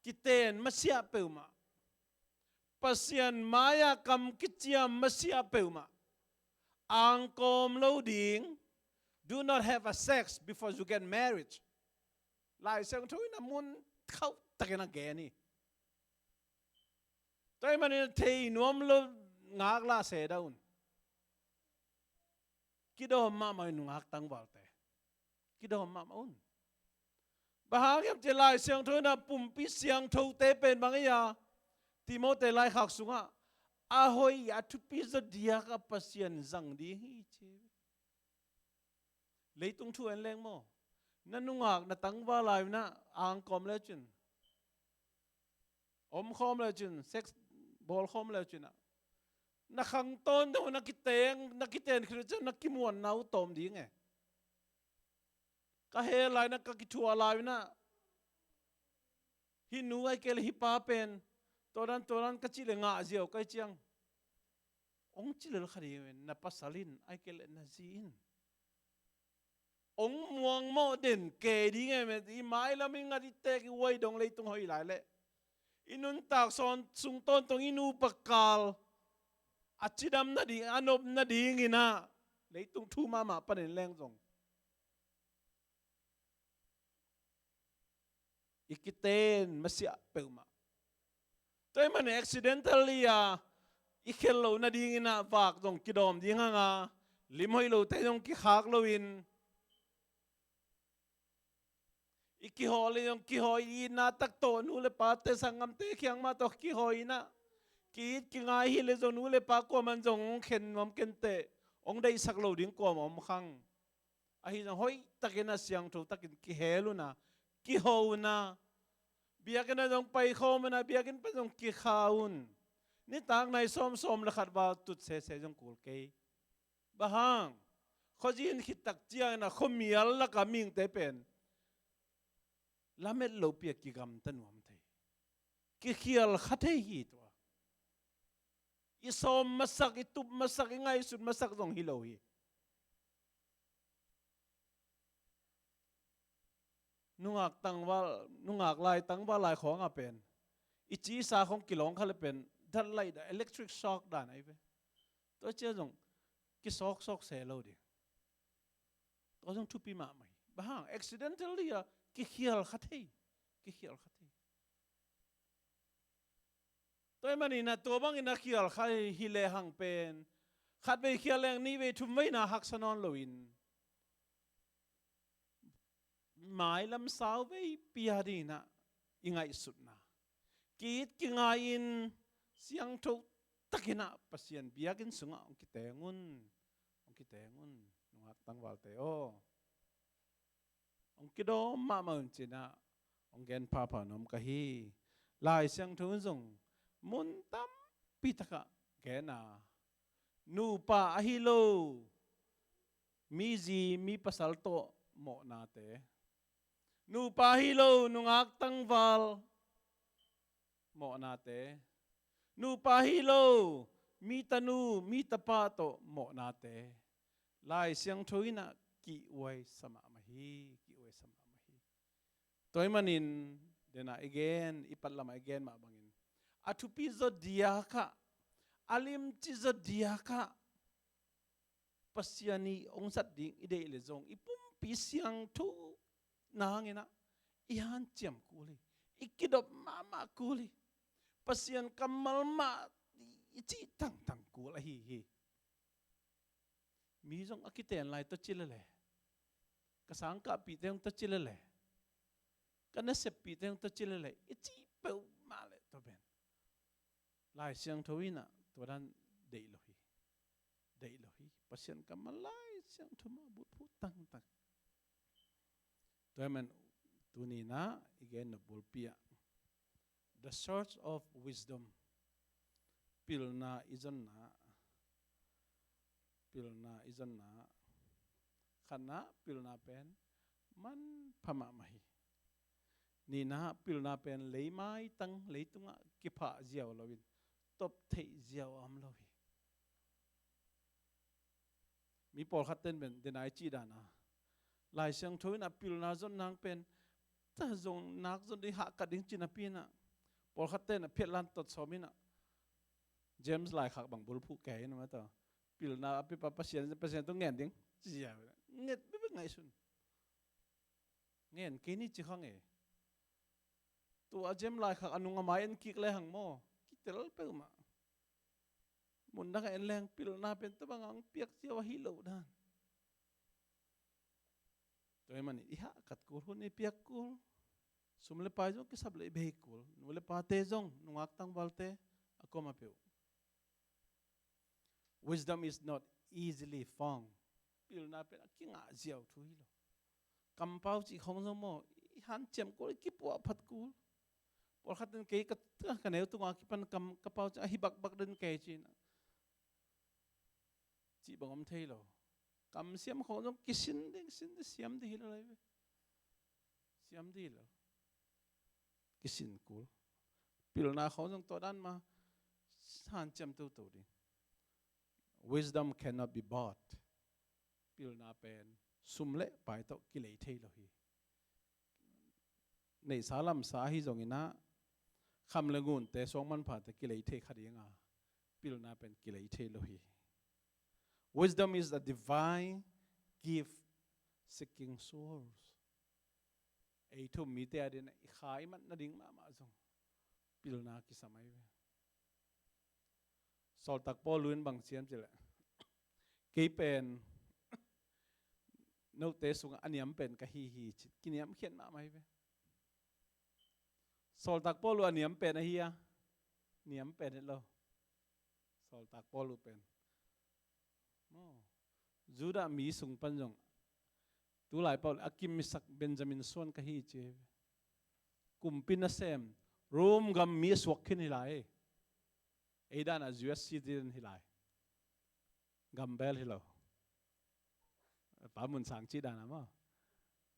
kiten masiah peuhmah, Pasian mai-ah kam kiciam masiah peuhmah, angkawm lo ding, do not have a sex before you get married. Lai Siangtho in a mun khauh takin a gen hi. Tua ahih manin thei nuam lo ngaklah se dah un. Kidawm mahmah un nungak tangvalte. Kidawm mahmah un. Bang hang hiam cih leh Lai Siangtho in a pumpi siangthote pen bang hi a, Timoti laikhak sungah a hoih a thupi zaw diak a Pasian zang ding hi ci. Leitung thu en leng maw? Na nungak na tangval lai-in a angkawm le cin, omkhawm le cin, sex bawlkhawm le cin a, na khang tawntung na kiteng, na kiten khit ciang na kimuanna uh tawm ding e. Ka heh lai-in a, ka kithuah lai-in a, hih nu ahih kei leh hih pa pen tua dan tua dan ka cih leh ngah ziau ka hih ciang, hong ci lel kha ding e, na pasal in ahih kei leh na zi in. Hong muangmawh den kei ding e, i mailam i ngat i teek i huai dong leitung hoih lai leh. I nuntak sawn sung tawntung i nupa kal a cidam nading, a nop nadingin ah leitung thu mahmah panin leng zong i kiten masiah peuhmah. Tua ahih manin accidentally a i khel loh nadingin ah vak zong kidawm ding hang a, lim hoih lote zong kikhak loin, i kihawl in zong kihawl, i itna tak tawh nu le pate sanggamte kiang mah tawh kihawl in ah, ki-it kingai hi le zong nu le pa kuaman zong hong khen nuam kenteh, hong deihsak lo ding kuamah om khang. Ahi zong hoihtakin a siangtho takin kihel un a, kiho un a, biakinn ah zong paikhawm un a, biakinn pan zong kikha un. Nitak nai sawmsawm le khat val tut sese zong kul kei. Bang hang? Khuazin khittak ciangin a khuamial laka mihingte pen lamet lopi a kigamta nuam thei, kikhial kha thei hi tua. I sawm masak, i tup masak, i ngaihsut masak zong hi lo hi. Nungak tangval, nungak lai tangval lai khawngah pen i cisa khawng kilawng kha le pen dat laih dah, electric shock dan ahi ve. Tua cia zong kisawksawk se lo ding. Tua zong thupi mahmah hi. Bang hang? Accidentally a kikhial kha thei. Kikhial kha thei. Tua ahih manin a tua bangin a khial kha hi lehang pen khatvei khial leng nihvei thumveina haksa nawn loin mailam sauvei pia dingin ah i ngaihsutna, ki-it kingai-in siangtho takin ah Pasian biakinn sungah hong kiteng un. Hong kiteng un, nungak tangvalte aw. Hong kidawm mahmah un ci-in ah hong gen phapha nuam ka hi. Lai Siangtho in zong mun tampi takah gen a, nupa ahi lo mi zi mi pasal tawh mawhnate, nupa ahi lo nungak tangval mawhnate, nupa ahi lo mi tanu mi tapa tawh mawhnate Lai Siangtho in ah ki-uaisa mahmah hi. Ki-uaisa mahmah hi. Tua ahih manin dena i gen, i patlamah i gen mah bangin a thupi zaw diakah, a limci zaw diakah Pasian i hong zat ding i deih le zong i pumpi siangtho nangin ah i hanciam kul hi. I kidop mahmah kul hi. Pasian kammal mah i cih tangtang kul ahi hi. Mi zong a kiten lai tawh ci lele, ka sangkahpihte zong tawh ci lele, ka naseppihte zong tawh ci lele i cih peuhmah le tua pen Lai Siangtho in ah tua dan deih lo hi. Deih lo hi. Pasian kammal Lai Siangtho mah bulphuh tangtang. Tua ahih manin tuni in ah i gen nop bulpi ah the search of wisdom, pilna i zonna, pilna i zonna, khatna pilna pen manpha mahmah hi. Nihna pilna pen leimaitang leitungah kiphah ziau loin toptheih ziau a om lo hi. Mi pawlkhat ten pen dena i cih dan a Lai Siangtho in ah pilna zon nang pen ta zong nak zon ding hahkat ding ci napi in ah pawlkhat ten ah phiatlan tot sawm in ah James laikhak bang bulphuh kei in ah mataw, pilna a pipa Pasian, Pasian tawh ngen ding ci ziau in ah nget bekbek ngaihsun. Ngen kei ni ci khang e. Tua James laikhak a nung a mai en kik lehang maw kitel peuhmah. Mundang a en leng pilna pen tua bangah hong piak ziau ahi lo dan. Tua ahih manin i hahkat kul, hun i piak kul, sum le pai zong kisap le i bei kul, nu le pate zong, nungak tangvalte a kuamah peuh. Wisdom is not easily found. Pilna pen a kingah ziau thu hi lo. Kampau cih khawng zong maw i hanciam kul, i kipuah phat kul. Pawlkhat in kei ka, ka neu tunga kipan kam, ka pau cih a hi bakbak den kei ci-in ah cih bang om thei lo. Kamsiam khawng zong kisin ding, sin ding, siam ding hi lo lai ve. Siam ding hi lo. Kisin kul. Pilna khawng zong tua dan mah hanciam toto ding. Wisdom cannot be bought. Pilna pen sum le pai tawh kilei thei lo hi. Neihsa lamsa ahi zongin ah kham le ngunte, suang manphate kilei thei kha ding a, Pilna pen kilei thei lo hi. Wisdom is a divine gift seeking souls. Ei thu-um mite a ding a i kha i mat nading mahmah zong pilna kisam ahi ve. Sawltak Paul in bang ci hiam cih leh, kei pen note sungah a niam pen ka hi hi ci, kiniamkhiat mahmah hi ve. Sawltak Paul a niam pen ahi a, niam pen hi lo. Sawltak Paul pen maw, Judah mi sung pan zong tulai pau a kimsak Benjamin suan ka hi ci hi ve. Kumpi nasem, Rome gam mi a suak khin hi lai. Ei dan a U S citizen hi lai. Gambel hi lo. Pa Mun Sang cih dan a maw,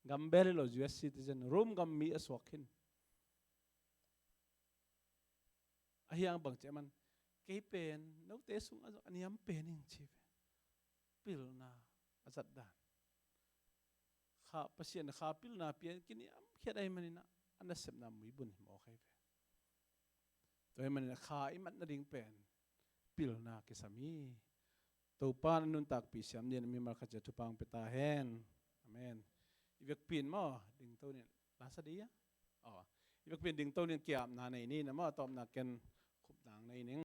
gambel hi lo, U S citizen, Rome gam mi a suak khin. Ahi hang bang ci a man, kei pen note sung a zong a niam pen ing ci ve. Pilna a zat dan. Kha, Pasian kha pilna pian kiniamkhiat ahi manin a nasepna muibun hi mawk ahi ve. Tua ahi manin a kha i mat nading pen pilna kisam hi. Topa na nuntakpih siam dingin mimal khat ciat thupha hong pia ta hen. Amen. I vekpi in maw, dingto ning, la sa dih a? Aw. I vekpi in dingto ning, kiapna nei ni na maw, tawpna ken khupna nei ning.